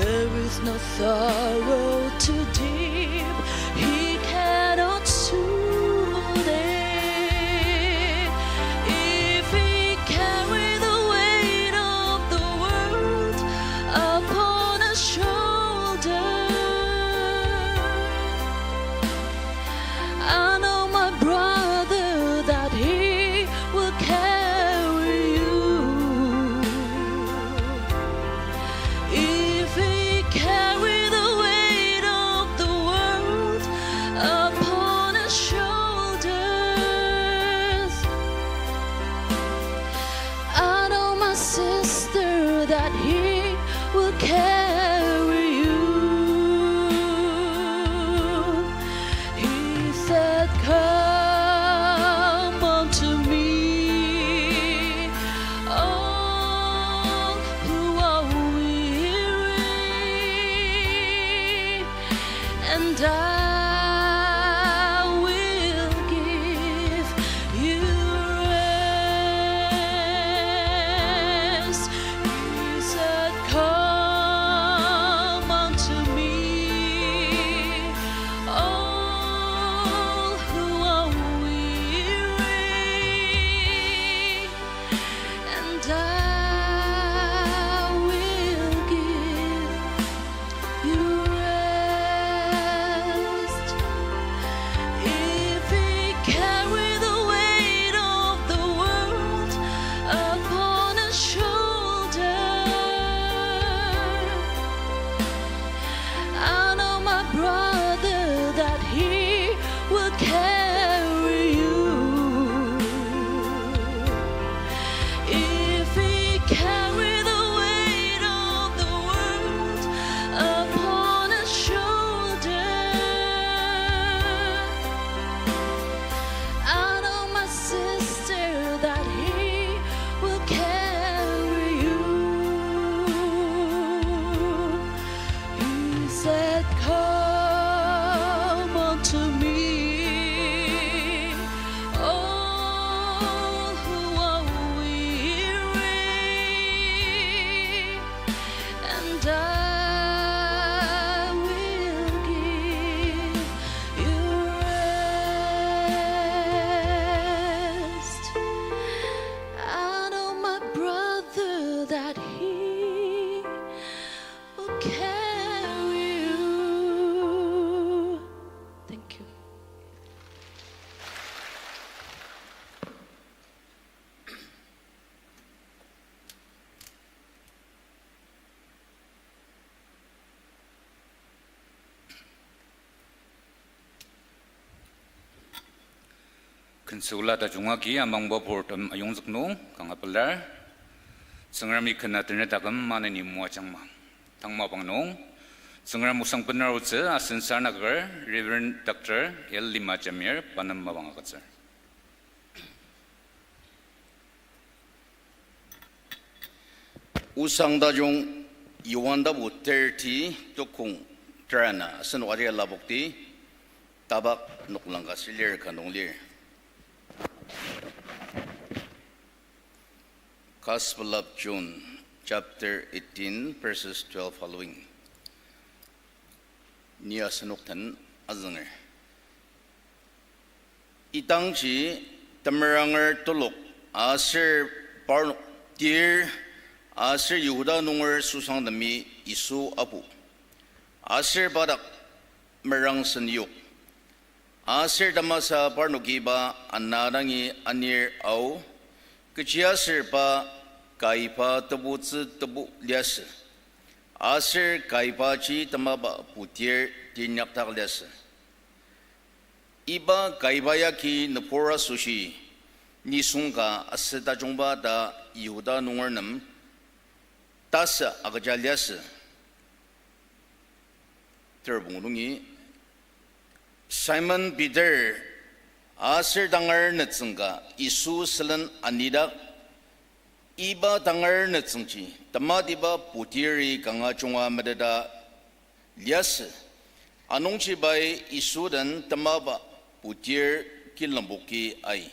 There is no sorrow too deep He cannot soothe it. If He carry the weight of the world upon His shoulder, I know, my brother, that He will carry you. If He carry the weight of the world upon His shoulders, I know, my sister, that He will carry you. He said, "Come unto me, all who are weary, and I will give you rest." He said, "Come unto me, all who are weary, and I will give you rest." Ken süla tajung agi amangba purtem ayongzük nung kanga pelar. Tsüngremi ken atener taküm maneni moajangma. Tang mapang nung, Tsüngrem osang bener aotsü asen sarnaker Reverend Doctor L Lima Jamir pa nem mapang agütsür. Osang tajung Johan tapu thirty, tukong tera ana asenok aria lapokti, tapak noklang ka sülir ka nung lir. Gospel of John, chapter eighteen, verses twelve following. Ni asenok den azünger. Idangji temeranger telok aser parnok tir aser Yihuda nunger süsangtemi Yisu apu. Aser pa dak merangsen yok. Aser tamasa parnoki pa ana dangi anir ao, kechiaser pa Kaipa tebutsü tebu liasü. Aser Kaipaji temaba putir tinyakdak liasü. Iba Kaipa yagi nübur asoshi, nisung ka asü tajungba ta Yihuda nunger nem tasü agüja liasü. Terbong nungi Simon Peter aser tangar nütsüng ka Yisu sülen anidak, iba tangar nütsüngji tematiba putiri kanga junga meteta liasü. Anungji pai Yisu den temaba putir kilemboki ai.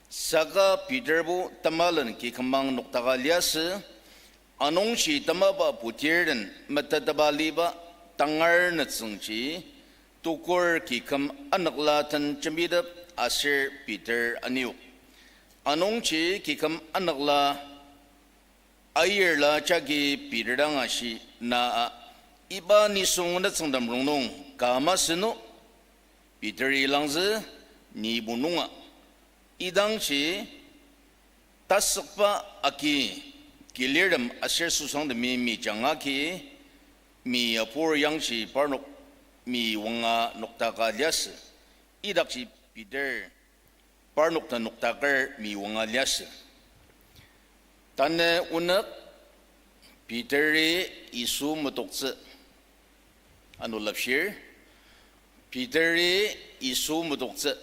Saka Peterbo temalen kikümmang noktaka liasü, anungji temaba putir den metetaba liba tangar nütsüngji tukur kiküm anükla den jembitep aser Peter aniok. Anungji kiküm anükla ayirla jagi Peter dang ashi, na a, iba nisung nütsüngtem rongnung ka masü no? Peteri langzü, nibo nunga. Idangji tasükba agi kilirtem aser süsangtemi mijang agi, mi apur yangji parnok mi wanga noktaka liasü. Idakji Peter parnok den noktaker mi wanga liasü. Tanü onük, Peteri Yisu metoktsü. Ano lapshir, Peteri Yisu metoktsü.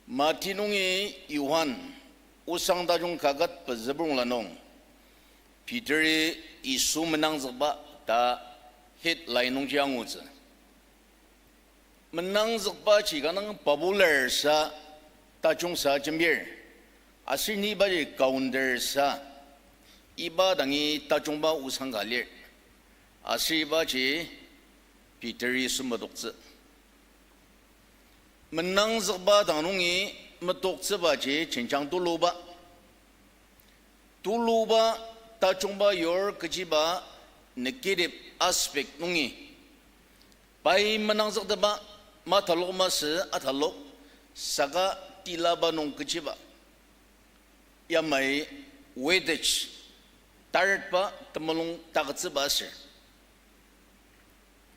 Mati nungi Johan, osang tajung kaket pezübongla nung, Peteri Yisu menangzükba ta headline nungji angutsü. Menangzükbaji kanga popular sa, tajungsa jembir. Aser nibaji counter sa, iba dangi tajungba osang ka lir. Aser ibaji Peteri Yisu metoktsü. Menangzükba dang nungi metoktsübaji jenjang tuluba. Tuluba tajungba yur kechiba negative aspect nungi. Pai menangzükteba matalok masü atalok saka tilaba nung kechiba. Yamai weightage, taretba temulung taketsüba aser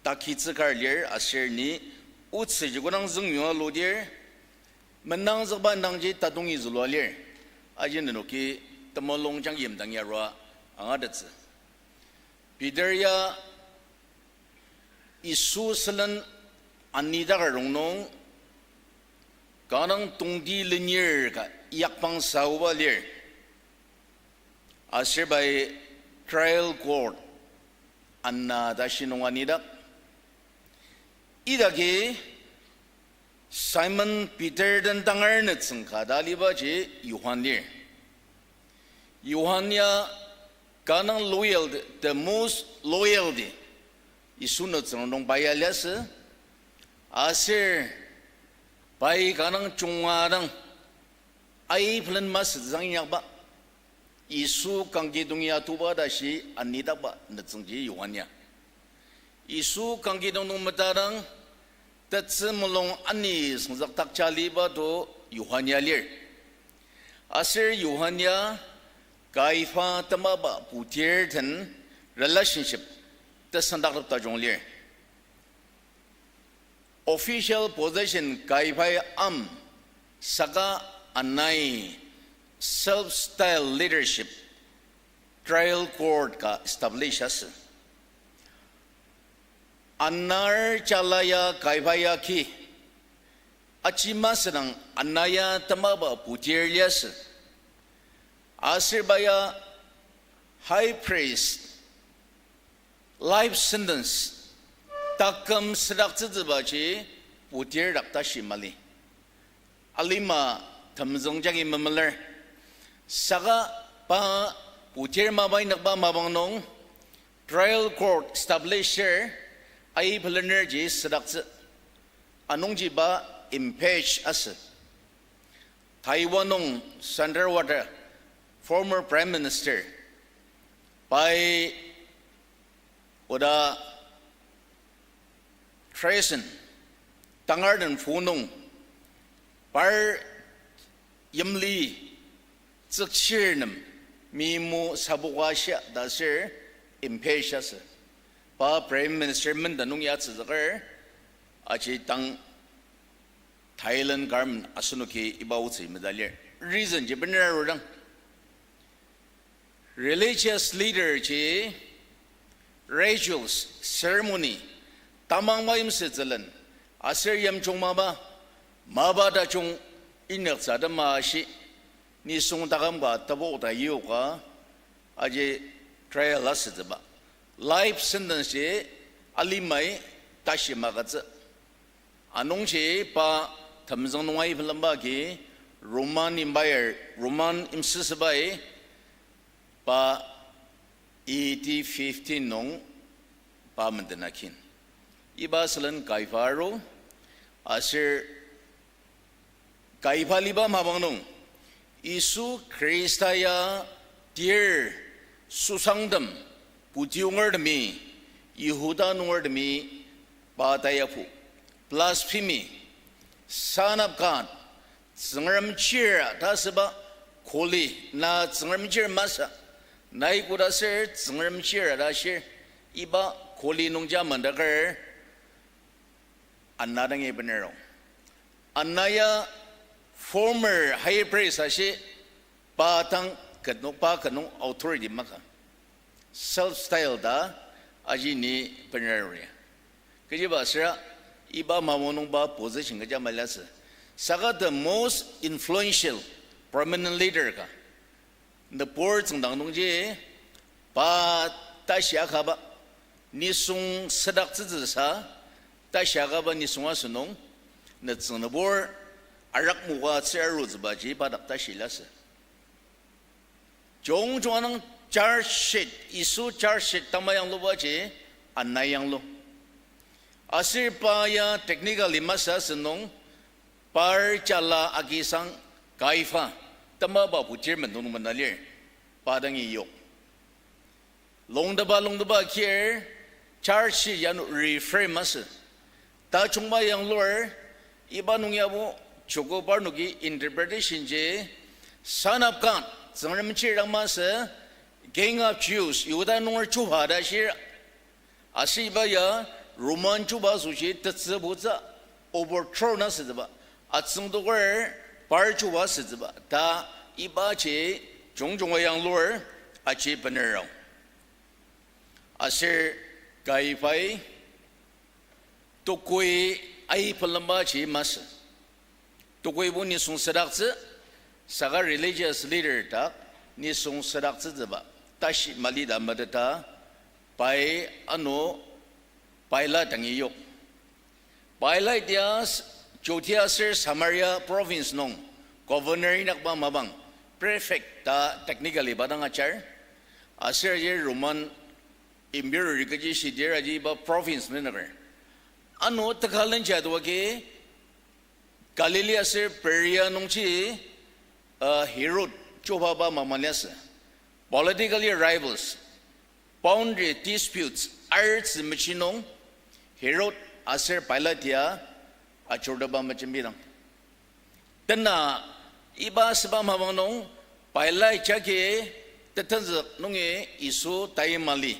takitsü kar lir aser ni otsüji kodang züngyua ludir, menangzükba indangji tatongi zülua lir. Aji nenoki temulung jang yimdang yarua angatettsü. Peter ya Yisu sülen anidakar rongnung, kanga tongti lenir ka yakpang saoba lir. Aser pai trial court ana tashi nung anidak, idaki Simon Peter den tangar nütsüng ka ta alibaji Johan lir. Johan ya kanga loyalty, the most loyalty, Yisu nütsüng nung pai ya liasü. Aser pai kanga junga dang aipelen masütsüang inyakba, Yisu kangkidong ya tuba tashi anidakba nütsüngji Johan ya. Yisu kangkidong nung metadang, tetsü mulung ani süngzak takja liba to Johan ya lir. Aser Johan ya Kaifa temaba putir den relationship tesendaktep tajung lir. Official position Kaiaphai am, saka Anai self-style leadership trial court ka establish asü. Anar jala ya Kaiapha ya ki, aji masüdang Ana ya temaba putir liasü. Aser pa ya high priest life sentence taküm südaktsütsübaji putir dak tashi mali. Alima temzüng jagi memeler. Saka pa putir mapa inyakba mapang nung trial court establisher ai pelenerji südaktsü. Anungji pa impeach asü. Taiwan nung Sandra Water, former prime minister, pai oda treason, tangar den fu nung, par yimli tsükchir nem, mi mo saboka shia ta aser impeach asü. Pa prime minister menden nung ya tsüzüker, aji tang Thailand government asenoki iba otsü medalir. Reason ji bener arudang, religious leader ji rituals, ceremony, tamang mayimsütsülen, aser yimjung mapa, mapa tajung inyaktsü atema ashi, nisung taküm ka tapu ta yoka, aji trial asütsüba. Life sentence ji alimai tashi magütsü. Anungji pa temzüng nung ai pelemba agi Roman Empire, Roman yimsüsübai pa A D fifteen nung pa menden akin. Iba sülen Kaiapha aru, aser Kaiapha liba mapang nung, Yisu Khrista ya tir süsangtem puti nungertemi, Yihuda nungertemi pa tayapu. Blasphemy, Son of God, Tsüngrem chir ta süba kuli, na Tsüngrem chir masü, nai koda ser Tsüngrem chir ta shir, iba kuli nungja mandaker Ana dangi bener o. Ana ya former high priest ashi, pa tang kenok, pa kenok authority maka. Self style ta aji ni bener ya. Kechiba süra iba mapang nungba position kecha maliasü. Saka the most influential prominent leader ka nübur tsüngdang nungji pa tashi akaba nisung südaktsütsüsa, tashi akaba nisung asünung, nütsüng nübur arak moka tsür arutsübaji pa dak tashi liasü. Jungjunga nung charge sheet, Yisu charge sheet tama yanglubaji Ana yanglu. Aser pa ya technically masü asünung, par jala agi sang Kaiapha, temaba putir mendong mena lir, pa dangi yok. Longteba longteba kir charge sheet ya nung reframe asü. Tajungba yanglur, iba nung yabo joko parnoki interpretation ji, Son of God, Tsüngrem chir dang masü, King of Jews, Yihuda nunger chuba ta shir. Aser iba ya Roman chuba asoshi tetsübutsü overthrow na asütsüba, atsüngtoker par chuba asütsüba ta ibaji jungjunga yanglur aji bener ao. Aser Kaiaphai tukoi ai pelembaji masü. Tukoibo nisung südaktsü, saka religious leader dak nisung südaktsütsüba tashi mali ta meteta, pai ano Pilate dangi yok. Pilate ya s-, Judea aser Samaria province nung governor inyakba mapang, prefect ta technically pa dang ajar. Aser aji Roman emperor kechi shidir aji iba province nenoker. Ano tekalenji adoagi Galilee aser Perea nungji, uh, Herod chubaba mapang liasü. Politically rivals, boundary disputes, artsü mechi nung Herod aser Pilate ya ajurteba mejembidang. Tena iba asüba mapang nung Pilate jagi tetenzük nungi Yisu tai mali.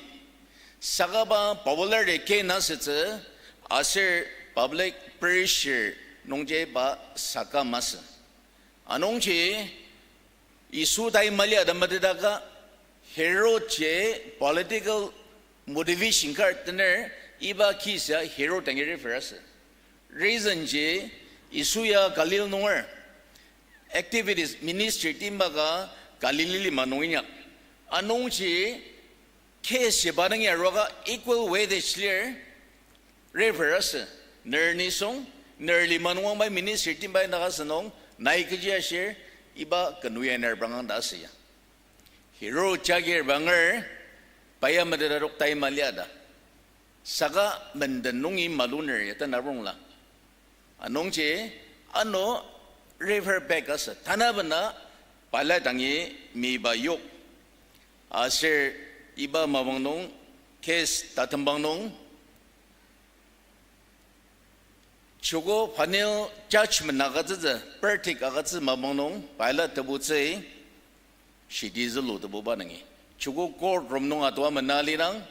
Sakaba popularity gain asütsü aser Public pressure nungji pa saka masü. Anungji Yisu tai malia ta metetaka, Herod ji political motivation kar tener, iba kisa Herod dangi refer asü. Reason ji, Yisu ya Galil nunger activities, ministry timba ka Galil lima nung inyak. Anungji case ji pa dangi aruaka equal weightage lir, refer asü. Ner nisung, ner lima nung pai ministry timba indaka asünung, nai kechi ashir, iba kenu ya ner bangang ta asü ya. Herod jagi banger, pa ya metetadok tai malia ta. Saka menden nungi maluner ya tena rongla. Anungji, ano refer back asü. Tanabena Pilate dangi miba yok. Aser iba mapang nung, case tatembang nung, joko final judgment agütsütsü, verdict agütsü mapang nung, Pilate tebutsü, shidi zülu tebuba nungi. Joko court room nung atua mena lidang,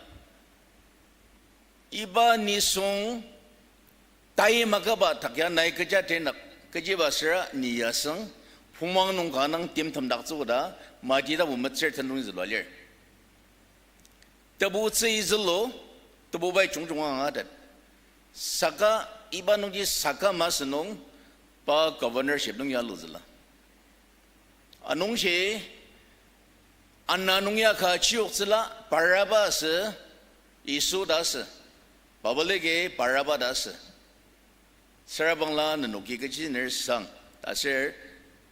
iba nisung tai makaba takya nai kecha tenak, kechiba süra ni yasüng, phungmang nung ka nang timtemdaktsü koda, mati tapu metsür tenung zülua lir. Tebutsü zülu, tebubai jungjunga angatet. Saka iba nungji saka masü nung pa governorship nung ya luzüla. Anungji ana nung ya ka chiyoktsüla Baraba asü, Yisu ta asü. Public-i Baraba ta asü. Sürabangla nenoki kechi ner sang, ta aser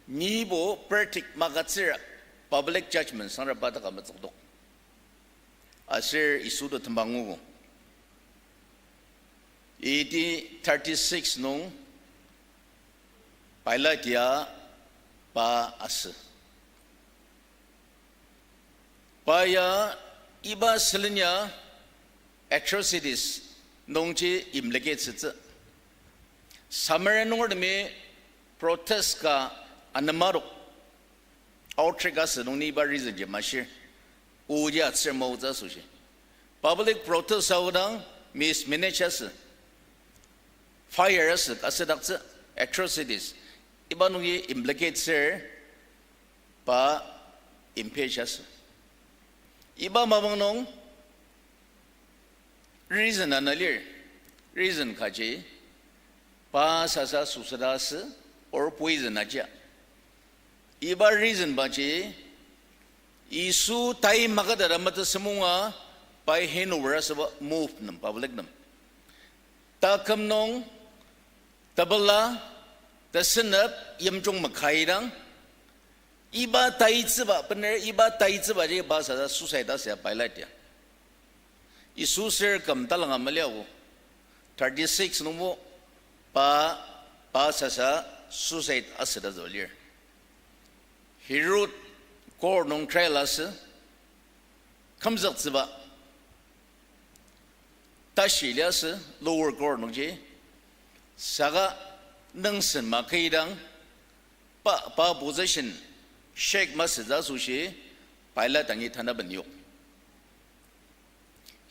nibo verdict magütsüra public judgment sangra pa taka metsükdok. Aser Yisu to tembang ngugo. A D thirty-six nung Pilate ya pa asü. Pa ya iba sülen ya atrocities nungji implicate asütsü. Samaria nungertemi protest ka anema tok outbreak asü nung ni iba reason ji mashir. Oji atsür maotsü asoshi. Public protest aodang mismanage asü. Fire asü, asüdaktsü atrocities. Iba nungi implicate ser pa impeach asü. Iba mapang nung reason ana lir. Reason kaji pa sasa süsüda asü or poison ajia. Iba reason baji Yisu tai makatata metüsemunga pai hand over asüba mob nem, public nem. Taküm nung tepela, tesünep, yimjung makaidang, iba taitsüba, bener iba taitsübaji pa sasa suicide asü ya Pilate ya. Yisu ser küm talanga maliago. Thirty-six nungbo pa, pa sasa suicide asüta züa lir. Herod court nung trial asü, kümzüktsüba tashi liasü lower court nungji, saka nüngsen maküidang pa, pa position shake masütsü asoshi Pilate dangi tanaben yok.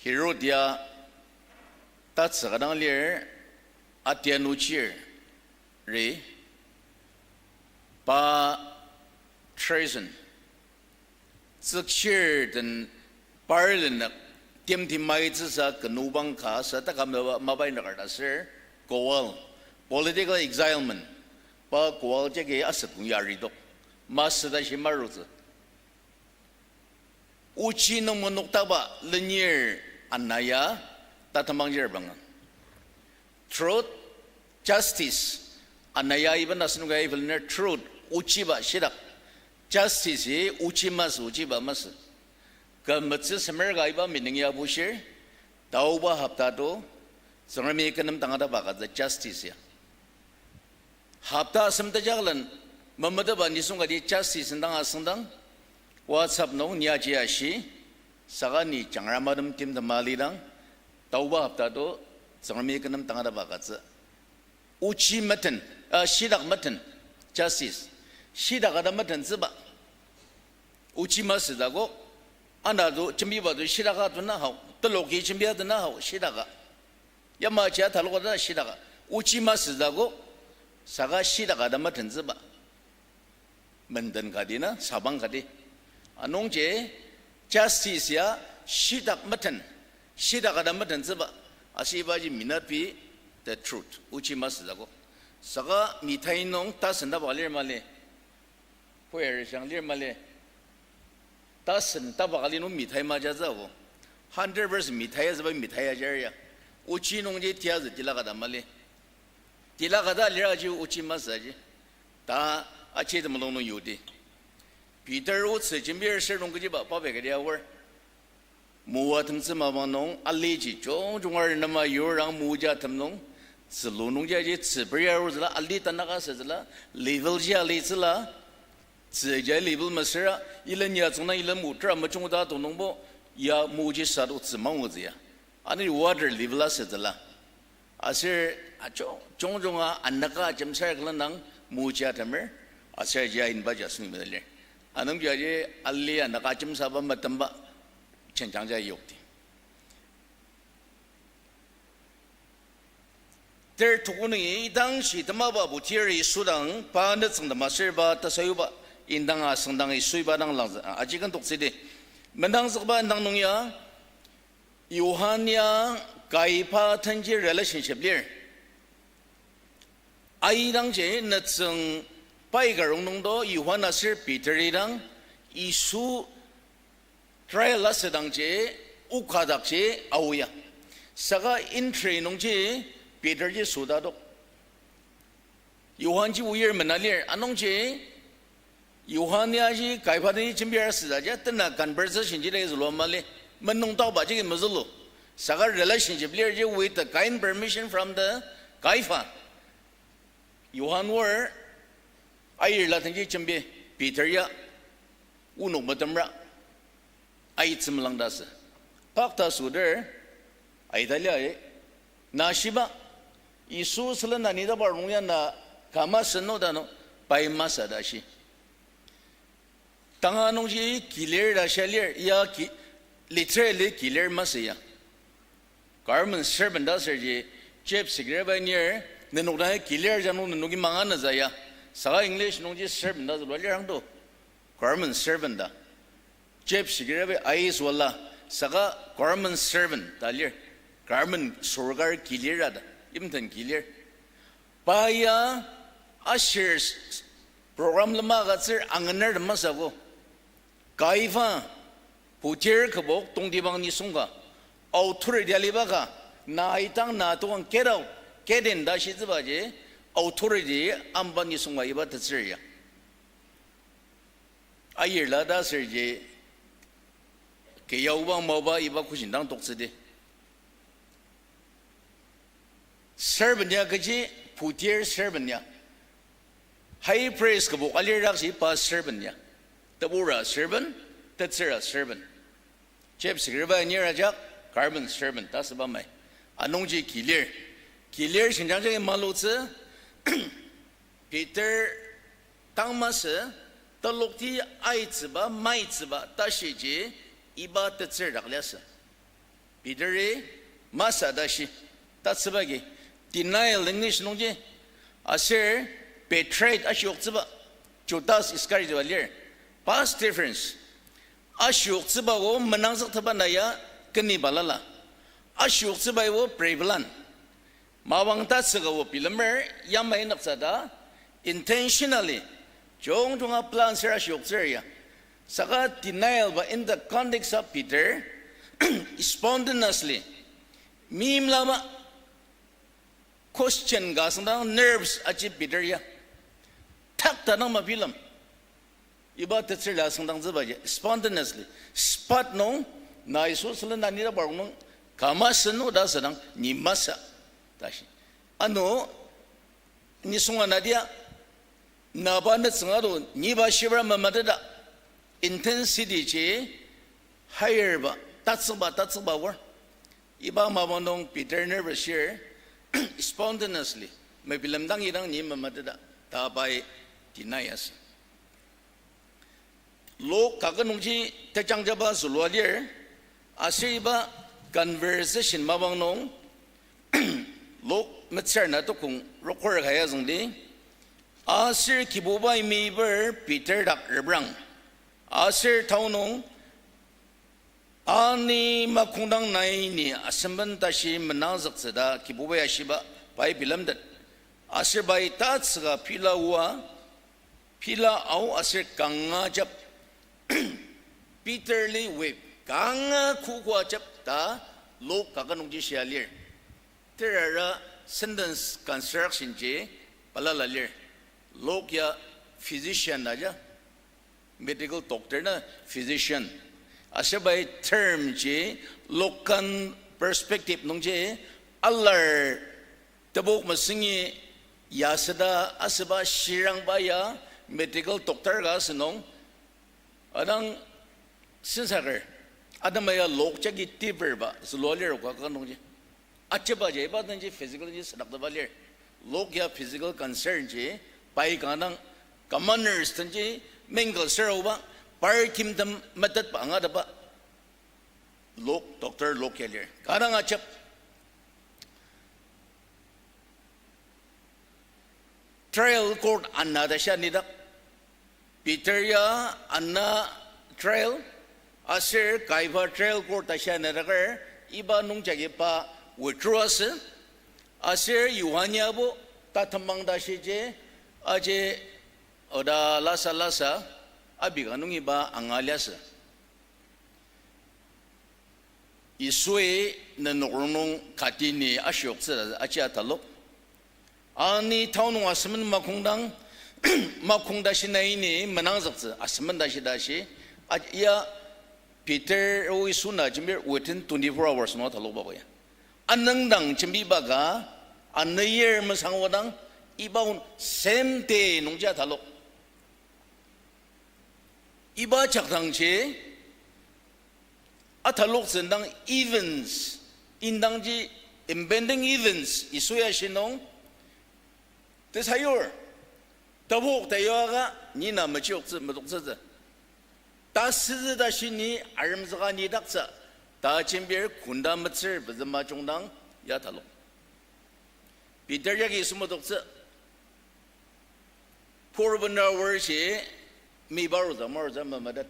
Herod ya tatsüka dang lir, atianu chir ri, pa treason, tsükchir den parlenak timtimaitsüsa kenubang ka sa takam mapa, mapa indakar ta ser Goal, political exilement, pa Goal jagi asüt kong yaridok, masü tashi marutsü. Ochi nung menoktaba lenir ana ya tatemang jir banga. Truth, justice, ana ya iba asenok ya iba lenir truth, ochiba shitak. Justice-i ochi masü, ochiba masü. Kümetsü semer ka iba minung ya bushir, taoba hopta to, Tsüngremi kü nem tangatetba ka the justice ya. Hopta asem tejaklen, memeteba nisung kati justice indang asüngdang, WhatsApp nung ni aji ashi, saka ni jangra madem timtem alidang, taoba hopta to, Tsüngremi kü nem tangatetba ka tsü. Ochi meten, ah, shitak meten, justice. Shitak ata metentsüba. Ochi masüdakok, ana to, jembiba to shitaka to na hao, teloki jembia to na hao, shitaka. Yamaji atalok ata shitaka. Ochi masütsü akok, saka shitak ata metentsüba. Menden kati na, sabang kati. Anungji justice ya shitak meten, shitak ata metentsüba. Aser ibaji may not be the truth. Ochi masütsü akok. Saka mithai nung tasen taba lir mali. Koyar shang lir mali. Tasen taba ka li nung mithai majatsü ako. Hundred percent mithai ya züba mithai ya jar ya. Ochi nungji tiazü tilaka ta mali. Tilaka ta lira ji ochi masü ji. Ta aji temulung nung yudi. Peter otsü jembir ser nung kechiba pape kati aor. Moatemtsü mapang nung aliji jungjunga renema yurang moaji atem nung, tzülu nungji aji tzü peria arutsüla, ali tanaka asütsüla, level ji alitsüla, tzü ji level mesüra, ilen ya tsüngdang ilen motra mejungta tonungbo, ya moaji sat otsü mangutsü ya. Ani water level asütsüla. Aser ajung, jungjunga anaka ajemsar külen dang moaji atemer, aser ji ainba ji asüng metelir. Anungji aji ali anaka ajemsaba metemba jenjang ja yokti. Ter tuku nungi idangji temaba putiri Yisu dang pa nütsüngtem aser pa tasayuba indang asüngdang Yisu iba dang langzü, aji ken toktsüdi. Mendangzükba indang nung ya, Johan ya Kaipa tenji relationship lir. Aidangji nütsüng pai karong nungdo Johan aser Peter idang Yisu trial asüdangji okadakji aoa. Saka entry nungji Peter ji sütadok. Johan ji oir mena lir, anungji Johan ya ji Kaipa tenji jembir asütsü ja, tena conversation ji dagi zülua mali, menung taoba ji mezülu. Saka relationship lir ji with the kind permission from the Kaipa. Johan or airla tenji jembi, Peter ya onok metemra. Aitsü melangdasü. Pakta süder, aita lia, na shiba, Yisu sülen na nida parnung ya na kama seno ta nung, pai masü ta shi. Tanga nungji kilir ta shia lir, ya ki, literally kilir masü ya. Government servant ta sür ji, chief secretary ba nir, nenok dang kilir ja nung nenoki manga nüza ya. Saka English nungji servant ta zülua lir angdo. Government servant ta. Chief secretary, I A S wala, saka government servant ta lir. Government sorkar kilir ta, imten kilir. Pa ya ashir s-, program lema agütsür angener masü ko. Kaipa, putir kübok tongtibang nisung ka, authority aliba ka, na aitang na tokang get out, get in ta shitsübaji, authority amba nisung ka iba tetsür ya. Ayirla ta sür ji, keyaoba maoba iba kujindang toktsüdi. Servant ya kechi, putir servant ya. High priest kübok alir dak shi pa servant ya. Tebura servant, tetsüra servant. Chief secretary nir ajak, government servant ta süba mai. Anungji kilir. Kilir shinjang jagi malutsü, Peter tang masü, telokti aitsüba, maitsüba, tashiji, iba tetsür dak liasü. Peteri masü ta shi, tatsüba agi, denial English nungji, aser betrayed ashioktsüba, Judas Iscariot lir, past difference, ashioktsüba o menangzüktepa na ya keni balala, ashioktsüba o prepalan, mapang tatsüka o bilemer yamai nüktsü ta, intentionally, jungjunga plan sür ashioktsür ya. Saka denial ba in the context of Peter, spontaneously, meimlaba question ka asüngdang nerves aji Peter ya. Tak ta dang mabilem. Iba tetsürla asüngdangtsübaji, spontaneously, spot nung, na Yisu sülen na nida parnok nung, kama senu ta asüdang, ni masü, ta shi. Ano, nisung anadia, naba nütsüng ado, niba shibra mamateta, intensity ji, higher ba, tatsüba, tatsüba wor. Iba mapang nung Peter nervous shir, spontaneously, mebilemdang idang ni mamateta, ta pai deny asü. Lok kaket nungji tejangjaba zülua lir, aser iba conversation mapang nung, Luk metsür ana tokong rokur kaya züngdi. Aser Kibubai meiper Peter dak reprang. Aser tao nung, ani makongdang nai ni asemben tashi menangzüktsü ta Kibubai ashiba pai bilemtet. Aser pai tatsüka pila oa, pila ao aser kanga ajap. Peter li whip, kanga kokoa ajap ta Luk kaket nungji shia lir. Terara sentence construction ji balala lir. Luk ya physician aja, medical doctor na physician. Aser pai term ji Lukan perspective nungji alar tebok mesüngi yasüta asüba shirangba ya medical doctor ka asünung. Adang sensaker, atema ya Luk jagi deeper ba zülua lir oka ka nungji. Ajeba ja iba denji physical ji südakteba lir. Luk ya physical concern ji, pai kanga dang commoners denji mingle ser aoba, par kimtem metetba angateba. Luk, doctor Luk ya lir. Kanga dang ajep. Trial court ana ta shia nidak. Peter ya ana trial, aser Kaiba trial court ta shia nidaker, iba nungjagi pa withdraw asü, aser Yohane abo tatembang ta shiji, aji oda lasa lasa, abi ka nungi pa anga liasü. Yisui nenok rongnung kati ni ashioktsü aji atalok. Ani tao nung asemen makongdang, makong tashi nai ni menangzüktsü, asemen tashi tashi, a-, ya Peter o Yisu na jembir within twenty-four hours nung atalokba ko ya. Anüngdang jembiba ka, anüyir mesangwadang, iba on same day nungji atalok. Iba jakdangji ataloktsü indang events, indangji impending events Yisu ya shinung, tesayur, tebok tayuaka ni na mechioktsü metoktsütsü. Tasütsü tashi ni aremzüka ni daktsü, ta jembir kunda metsür pezüma jungdang ya atalok. Peter yagi Yisu metoktsü. Pur bena aor shi, mi barutsü, marutsü, mamatet.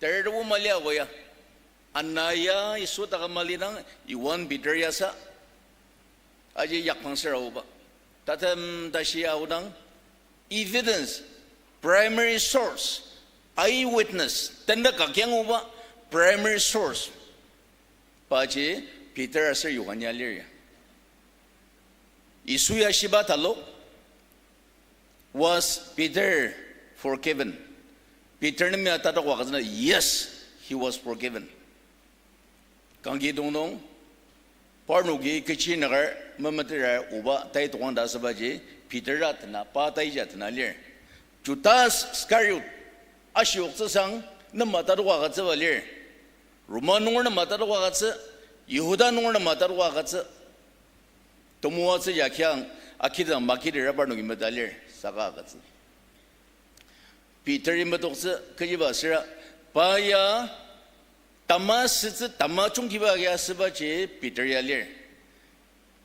Ter tebu mali ako ya. Ana ya Yisu taküm malidang, Yohan Peter yasa. Aji yakpang ser aoba. Tatem tashi aodang, evidence, primary source, eyewitness, tenda kakyang oba, primary source. Paji Peter aser Yohan ya lir ya. Yisu ya shiba talok, was Peter forgiven? Peter nem ya tatok agütsüna, yes, he was forgiven. Kangki dong nung, parnoki kechi nakar memetera oba tai tokang ta asübaji, Peter a tena, pa taija tena lir. Judas Iscariot, ashioktsüsang, nem a tatok agütsüba lir. Roma nunger nem a tatok agütsü, Yihuda nunger nem a tatok agütsü. Temoatsü ya kiang, akidang makidi rabar nungi meta lir, saka agütsü. Peter-i metoktsü kechiba süra, pa ya tama sütsü tama jungtiba agi asübaji Peter ya lir.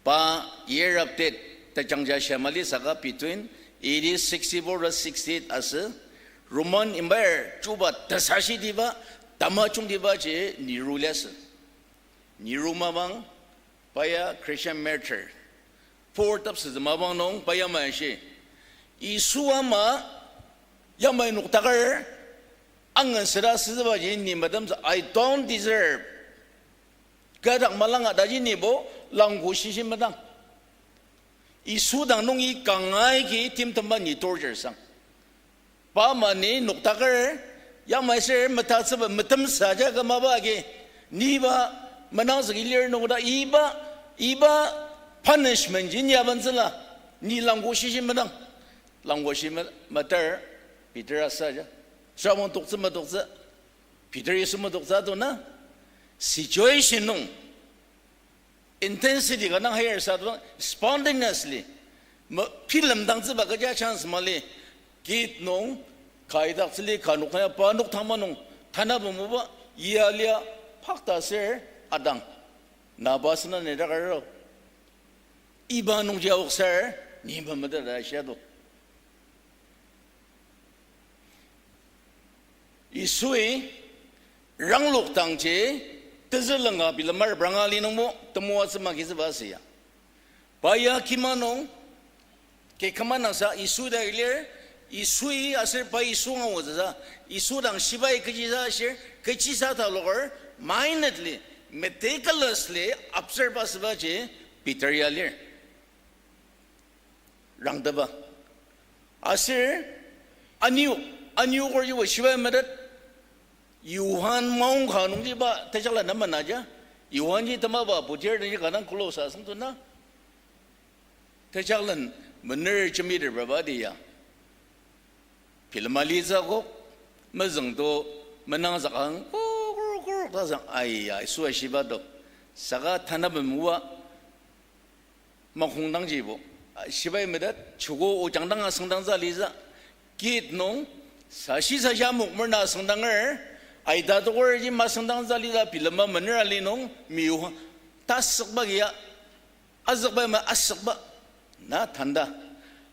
Pa year of death, tejangja shia mali saka between A D sixty-four to sixty-eight asü, Roman Empire chuba tesashitiba, tama jungtibaji Nero liasü. Nero mapang, pa ya Christian martyr. Pur tepsetsü mapang nung pa yamai ashi, Yisu ama yamai noktaker angen süra sütsübaji ni metemtsü, I don't deserve. Kü dak malanga taji nibo langko shishi medang. Yisu dang nungi kanga agi timtemba ni torture sang. Pa ama ni noktaker, yamai ser metatsüba metemsa ja kümaba agi, niba menangzüki lir nungda iba, iba punishment ji ni abentsüla, ni langko shishi medang. Langko shi me-, meter, Peter asa ja. Sramong toktsü metoktsü, Peter Yisu metoktsü atona. Situation nung intensity ka nang higher sa atona, spontaneously, me-, film dangtsüba kecha chance mali, gate nung, ka idaktsüli ka nokdang ya pa noktangma nung, tanaba moba, ya lia, pakta ser, adang. Na pa sena ne dakar ro. Iba nungji aoksar, ni memeteta shia do. Yisui ranglok dangji, tezülenga bilemar branga li nungbo, temoatsü magizüba asüya. Pa ya kima nung, ke kama nangsa Yisu dak lir, Yisui aser pa Yisu angaotsüsa, Yisu dang shibai kechisa ashir, kechisa taloker, minutely, meticulously observe asübaji Peter ya lir. Rangteba. Aser, aniyok, aniyoker jibo shibai metet, Johan maongka nungji iba tejaklen ama naja. Johanji temaba putir denji kadang close asüngtuna. Tejaklen mener jembiterba ba dia. Bilema litsü akok, mezüngto menangzükang, kuruk, kuruk, kuruk, tasang, aiya, Yisua shiba do. Saka tanaben oa, makongdangjibo. Shibai metet, chuko ojangdang asüngdangtsü litsü. Kit nung, sashi sashi amok merna asüngdanger, aita toker ji masüngdangtsü litsü bilema mener ali nung, miyu, tasükba kia, azükba ma asükba, na tanda.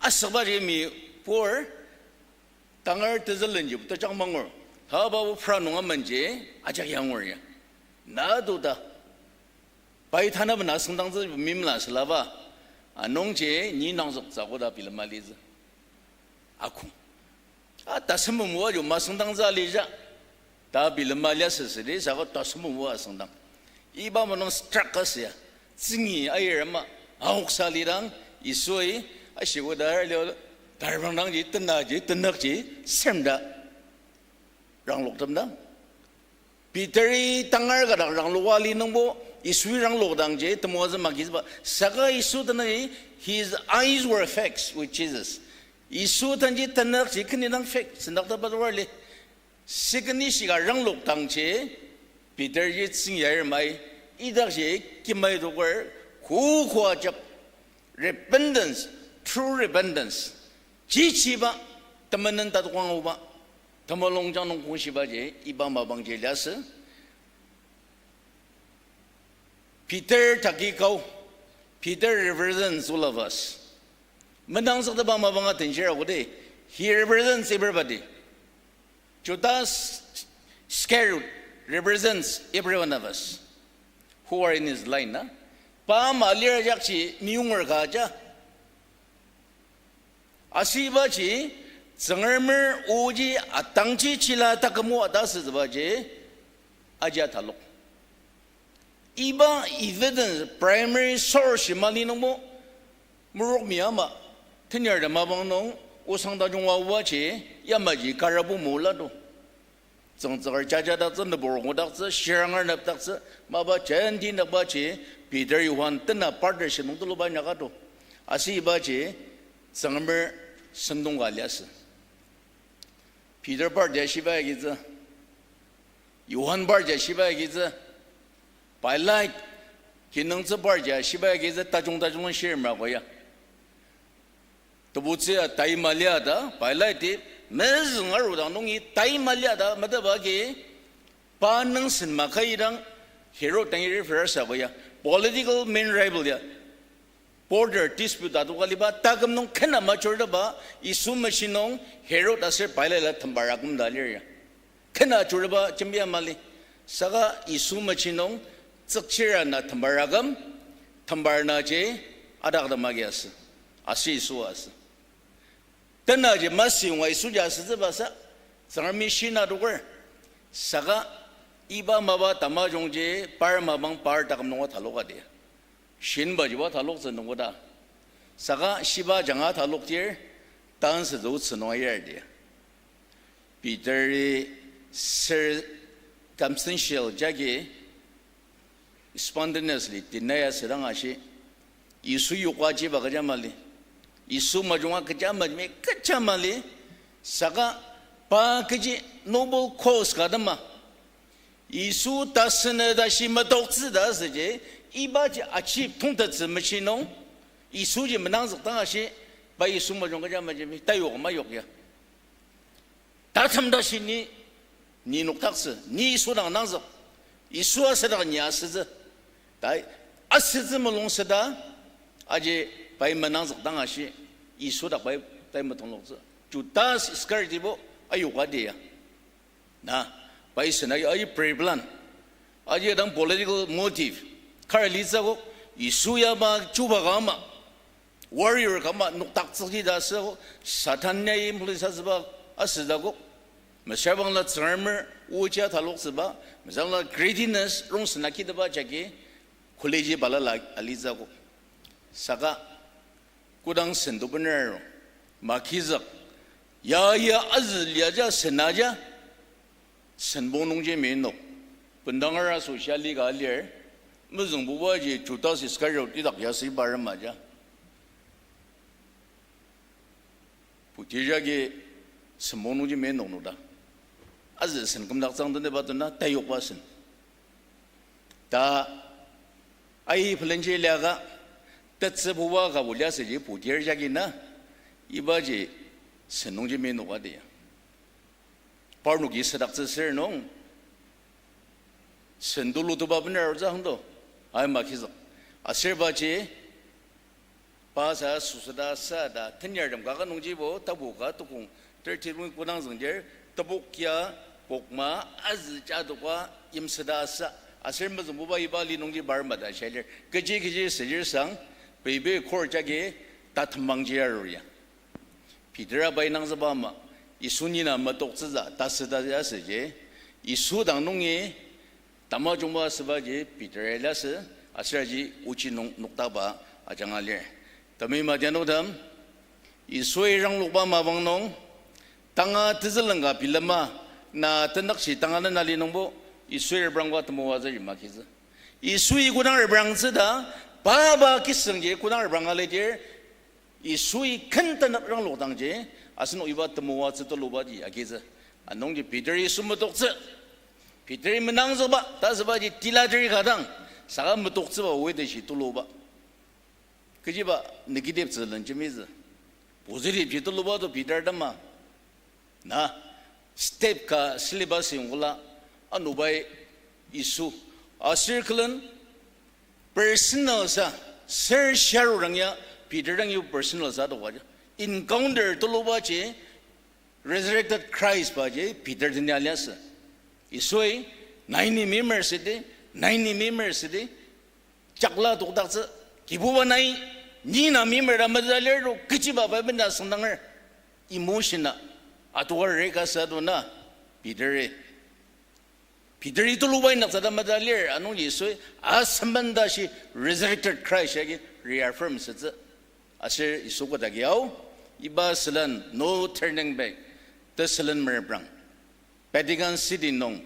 Asükba ji mi pur, tangar tezülenji, tejang mangur. Taba bu pra nung amenji, ajak yangur ya. Na do ta. Pai tanaben asüngdangtsü mimla sülaba. Anungji ni nangzüktsü koda bilema litsü. Akung. A, tasümbüm oa jo masüngdangtsü alija. Ta bilema lia süsüdi, saka tasümbüm oa asüngdang. Iba manung struck asüya. Tsüngi ayir ama, aoksa lidang, Yisui, ashiko dar lio, tarbang dangji, tenaji, tenakji, semda. Rangloktem dang. Peteri tangar kadak rangloka li nungbo, Yisui ranglok dangji, temoatsü magizüba. Saka Yisu tanü, his eyes were fixed with Jesus. Yisu tanji tenakji keni dang fix, sendak taba toker li. Sekeni shika ranglok dangji, Peter ji tsüng yair mai, idakji kimai toker, kuku ajak, repentance, true repentance. Chichiba, temenen tatok anguba, temulungjang nung kongshibaji, iba mapangji liasü. Peter taki kau, Peter represents all of us. Menangzükteba mapanga tenshira kodi, he represents everybody. Judas Iscariot represents every one of us who are in his line, na? Pa ama lir ajakji meyunger ka aja. Asübaji, Tsüngremer oji atangji chila takümo atasütsübaji, aji atalok. Iba evidence primary source mali nungbo, merok mi ama, tenyar da mapang nung, osang tajung aobaji, yamaji karabu mola do. Tsüngtsüker jajadaktsü, nübur ngudaktsü, shiranger nüpdaktsü, mapa jenti nükbaji, Peter, Johan, tena partnership nung tuluba inyaka do. Asübaji, Tsüngremer sentong ka liasü. Peter party ashiba agitsü. Johan party ashiba agitsü. Pilate kinungtsü party ashiba agitsü tajung tajung shirmra koya. Tebutsü ya tai malia ta, Pilate mezüng arudang nungi tai malia ta, meteba agi, pa nüngsen makaidang, Herod dangi refer sa koya. Political main rival ya. Border dispute adoka liba, taküm nung kena majortaba, Yisu meshi nung Herod aser Pilate la tembar aküm ta lir ya. Kena ajurtaba jembia mali. Saka Yisu meshi nung tsükchira na tembar aküm, tembar naji adak temagi asü. Aser Yisu asü. Tenaji masü yonga Yisu ja asütsüba sa, Tsüngremi shina adoker. Saka iba mapa tamajungji par mapang par taküm nunga taloka dia. Shinbajiba taloktsü nungoda. Saka shiba janga taloktir, tansü zütsü nunga yardi. Peteri circumstantial jagi spontaneously deny asüdang ashi, Yisu yoka jiba kecha mali, Yisu majunga kecha mali, kecha mali, saka pa kechi noble cause ka tema, Yisu tasünü tashi metoktsü ta asüji, ibaji achieve tongtettsü meshi nung, Yisuji menangzük dang ashi, pa Yisu majung kecha maji mi, tayok mayok ya. Tatem tashi ni, ni nokdaktsü, ni Yisu dang nangzük, Yisu asüdak ni asütsü. Tai, asütsü mulung süda, Aji pai menangzük dang ashi, Yisu dak pai tai metongloktsü. Judas Iscariot-bo ayoka dia. Na, pai sena aji pre-plan. Aji dang political motive. Kar litsü akok, Yisu yaba chuba ka ama, warrior ka ama noktaktsüki ta asü akok, Satan ya influence asüba asütsü akok. Mesüra bangla Tsüngremer oja taloktsüba, mesüra bangla greediness rongsen akiteba jagi, college balala alitsü akok. Saka kodang sen to bener aru, makizük, ya ya azü liaja sen aja, senbong nungji menok. Bendanger asoshi ali ka lir, mezüngbubaji Judas Iscariot idak ya asüba rema ja. Putir jagi senbong nungji menok nokta. Azü sen kümdaktsüang tenüba tena tayokba sen. Ta ai pelenji liaka, tetsübuba ka bu liasüji putir jagi na, ibaji sen nungji menoka dia. Parnoki südaktsü sür nung, sen tulu tuba bener arutsü hangdo, ai makizük. Aser baji, pa sa süsüda sa ta, tenyartem kaka nungjibo, tapu ka tukong, thirty nung kodang züngdir, tebok ya, pokma, azü ja toka, yimsüda sa, aser mezüngbuba iba li nungji bar mata shalir, kechi kechi süjir sang, peibe kor jagi, ta temangji arur ya. Peter-a pai nangzüba ama, Yisu nina metoktsütsü tasüta asüji, Yisu dang nungi tamajungba asübaji Peter-i liasü, aser aji ochi nung noktaba ajanga lir. Temeim adianutem, Yisui ranglokba mapang nung, tanga tezüleng ka bilema, na tenükshi tanga nena li nungbo, Yisui reprangba temoatsü ji makitsü. Yisui kodang reprangtsü ta, paba kisüngji kodang repranga lidir, Yisui ken tenük ranglokdangji, asenok iba temoatsü tulubaji agitsü. Anungji Peter Yisu metoktsü. Peter-i menangzükba, ta asübaji tilateri ka dang, saka metoktsüba oiteshi tuluba. Kechiba negative tsülen jemitsü. Positive ji tuluba to Peter tema. Na, step ka syllabus yongkola, anubai Yisu. Aser külen personal sa, ser sharurang ya, Peter dang yu personal sa toka ja. Encounter tulubaji, resurrected Christ baji, Peter tenia liasü. Yisui, nai ni mimer sidi, nai ni mimer sidi, jakla tokdaktsü, Kibuba nai, ni na mimer ta meta lir to, kechiba pai bena süngdanger, emotion a, atoka reka sa to na, Peter-i. Peter-i tulubai naktsü ta meta lir, anung Yisui, asemben ta shi resurrected Christ agi reaffirm asütsü. Aser Yisu kodagi ao, iba sülen no turning back, tesülen mereprang. Vatican City nung,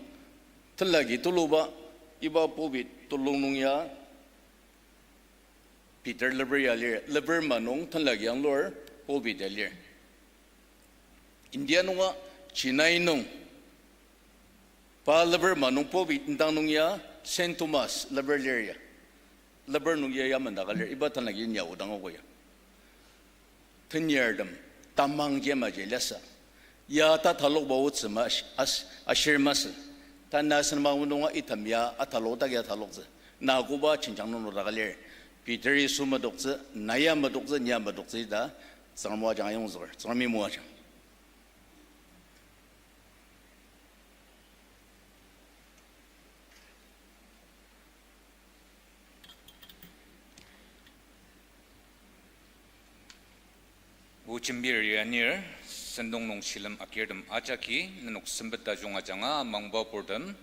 tenlaki tuluba, iba pulpit tulung nung ya, Peter leper ya lir, leper ma nung tenlaki anglur pulpit ya lir. India nunga Chennai nung, pa leper ma nung pulpit indang nung ya Saint Thomas leper lir ya. Leper nung ya ya mendaka lir, iba tenlaki nia odang ogo ya. Tenyartem, tamang yamaji liasü. Ya tatalokba otsü ma ash-, ash-, ashir masü. Tanü asen ma nunga item ya atalok dak ya ataloktsü. Na koba jenjang nung nokdaka lir. Peter Yisu metoktsü, na ya metoktsü, ni ya metoktsü ta, Tsüngrem moajang ayongzüker, Tsüngremi moajang. O jembir anir, sentong nung shilem agirtem ajaki, nenok sempet tajung ajanga amangba purtem,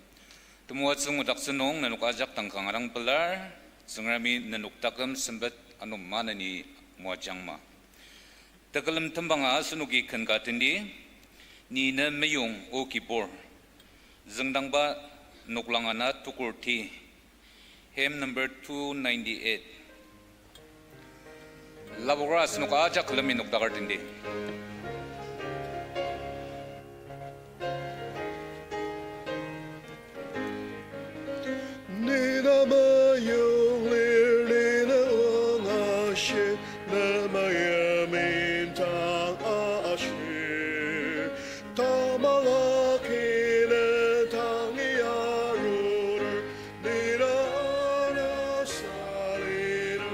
temoatsü ngudaktsü nung nenok ajak dang kanga dang pelar, Tsüngremi nenok taküm sempet ano maneni moajangma. Tekülem tembanga asenoki ken ka tendi, Ni ne meyong, O Kibur. Züngdangba noklang ana tukur ti. Hymn number two ninety-eight. Labokra asenok ajak külemi nokdaker tendi. Ni na meyong lir, ni na wang ashir, na meyong mintang ashir. Tamala kile tangi arur, ni na ana saliner.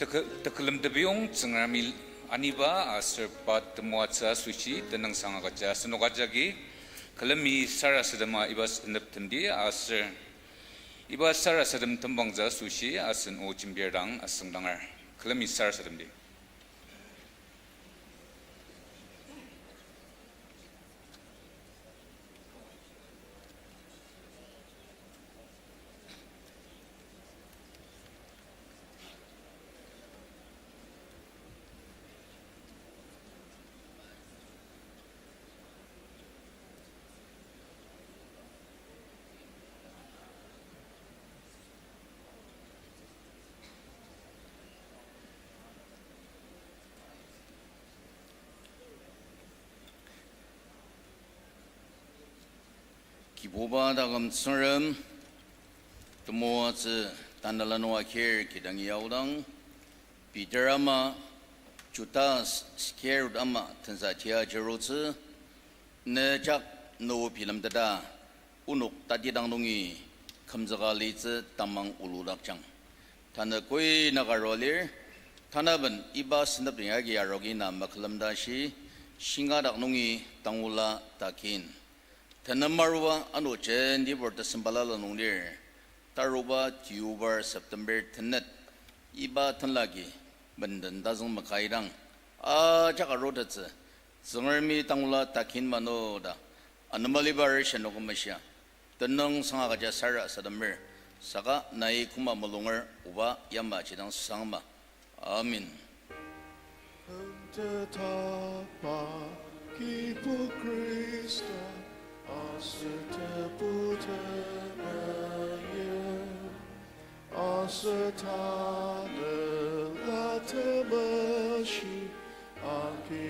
Tekü-, tekülem tebiyong Tsüngremi aniba aser pa temoatsü asoshi tenüngsang agüja asenok ajaki külemi sarasadema iba senteptemdi aser iba sarasadem tembangtsü asoshi asen o jembir dang asüngdanger. Külemi sarasademdi. Kibuba taküm Tsüngrem, temoatsü tanela nung akir kidangi aodang, Peter ama, Judas Iskariot ama tensa tia jirutsü, ne jak nü bilemteta, onok tatidang nungi kümzüka litsü tamang oludakjang. Tanü koi naka arua lir, tanaben iba sentep agi arogi na makülemdashi, shingadak nungi tangula takin. Tenem arua ano jentibur tesem balala nung lir, taruba Deobar September tenet, iba tenlaki benden tazüng makaidang, ajak arutettsü, Tsüngremi tangula takin mano ta, anema liba arisha nokemeshia, tenüngsang agüja sarasademer, saka nai koma mulunger oba yamaji dang sangma. Amen. Kümtetaba Kibu Khrista, aser Tebu Temeyip, aser Tanela Temeshi agi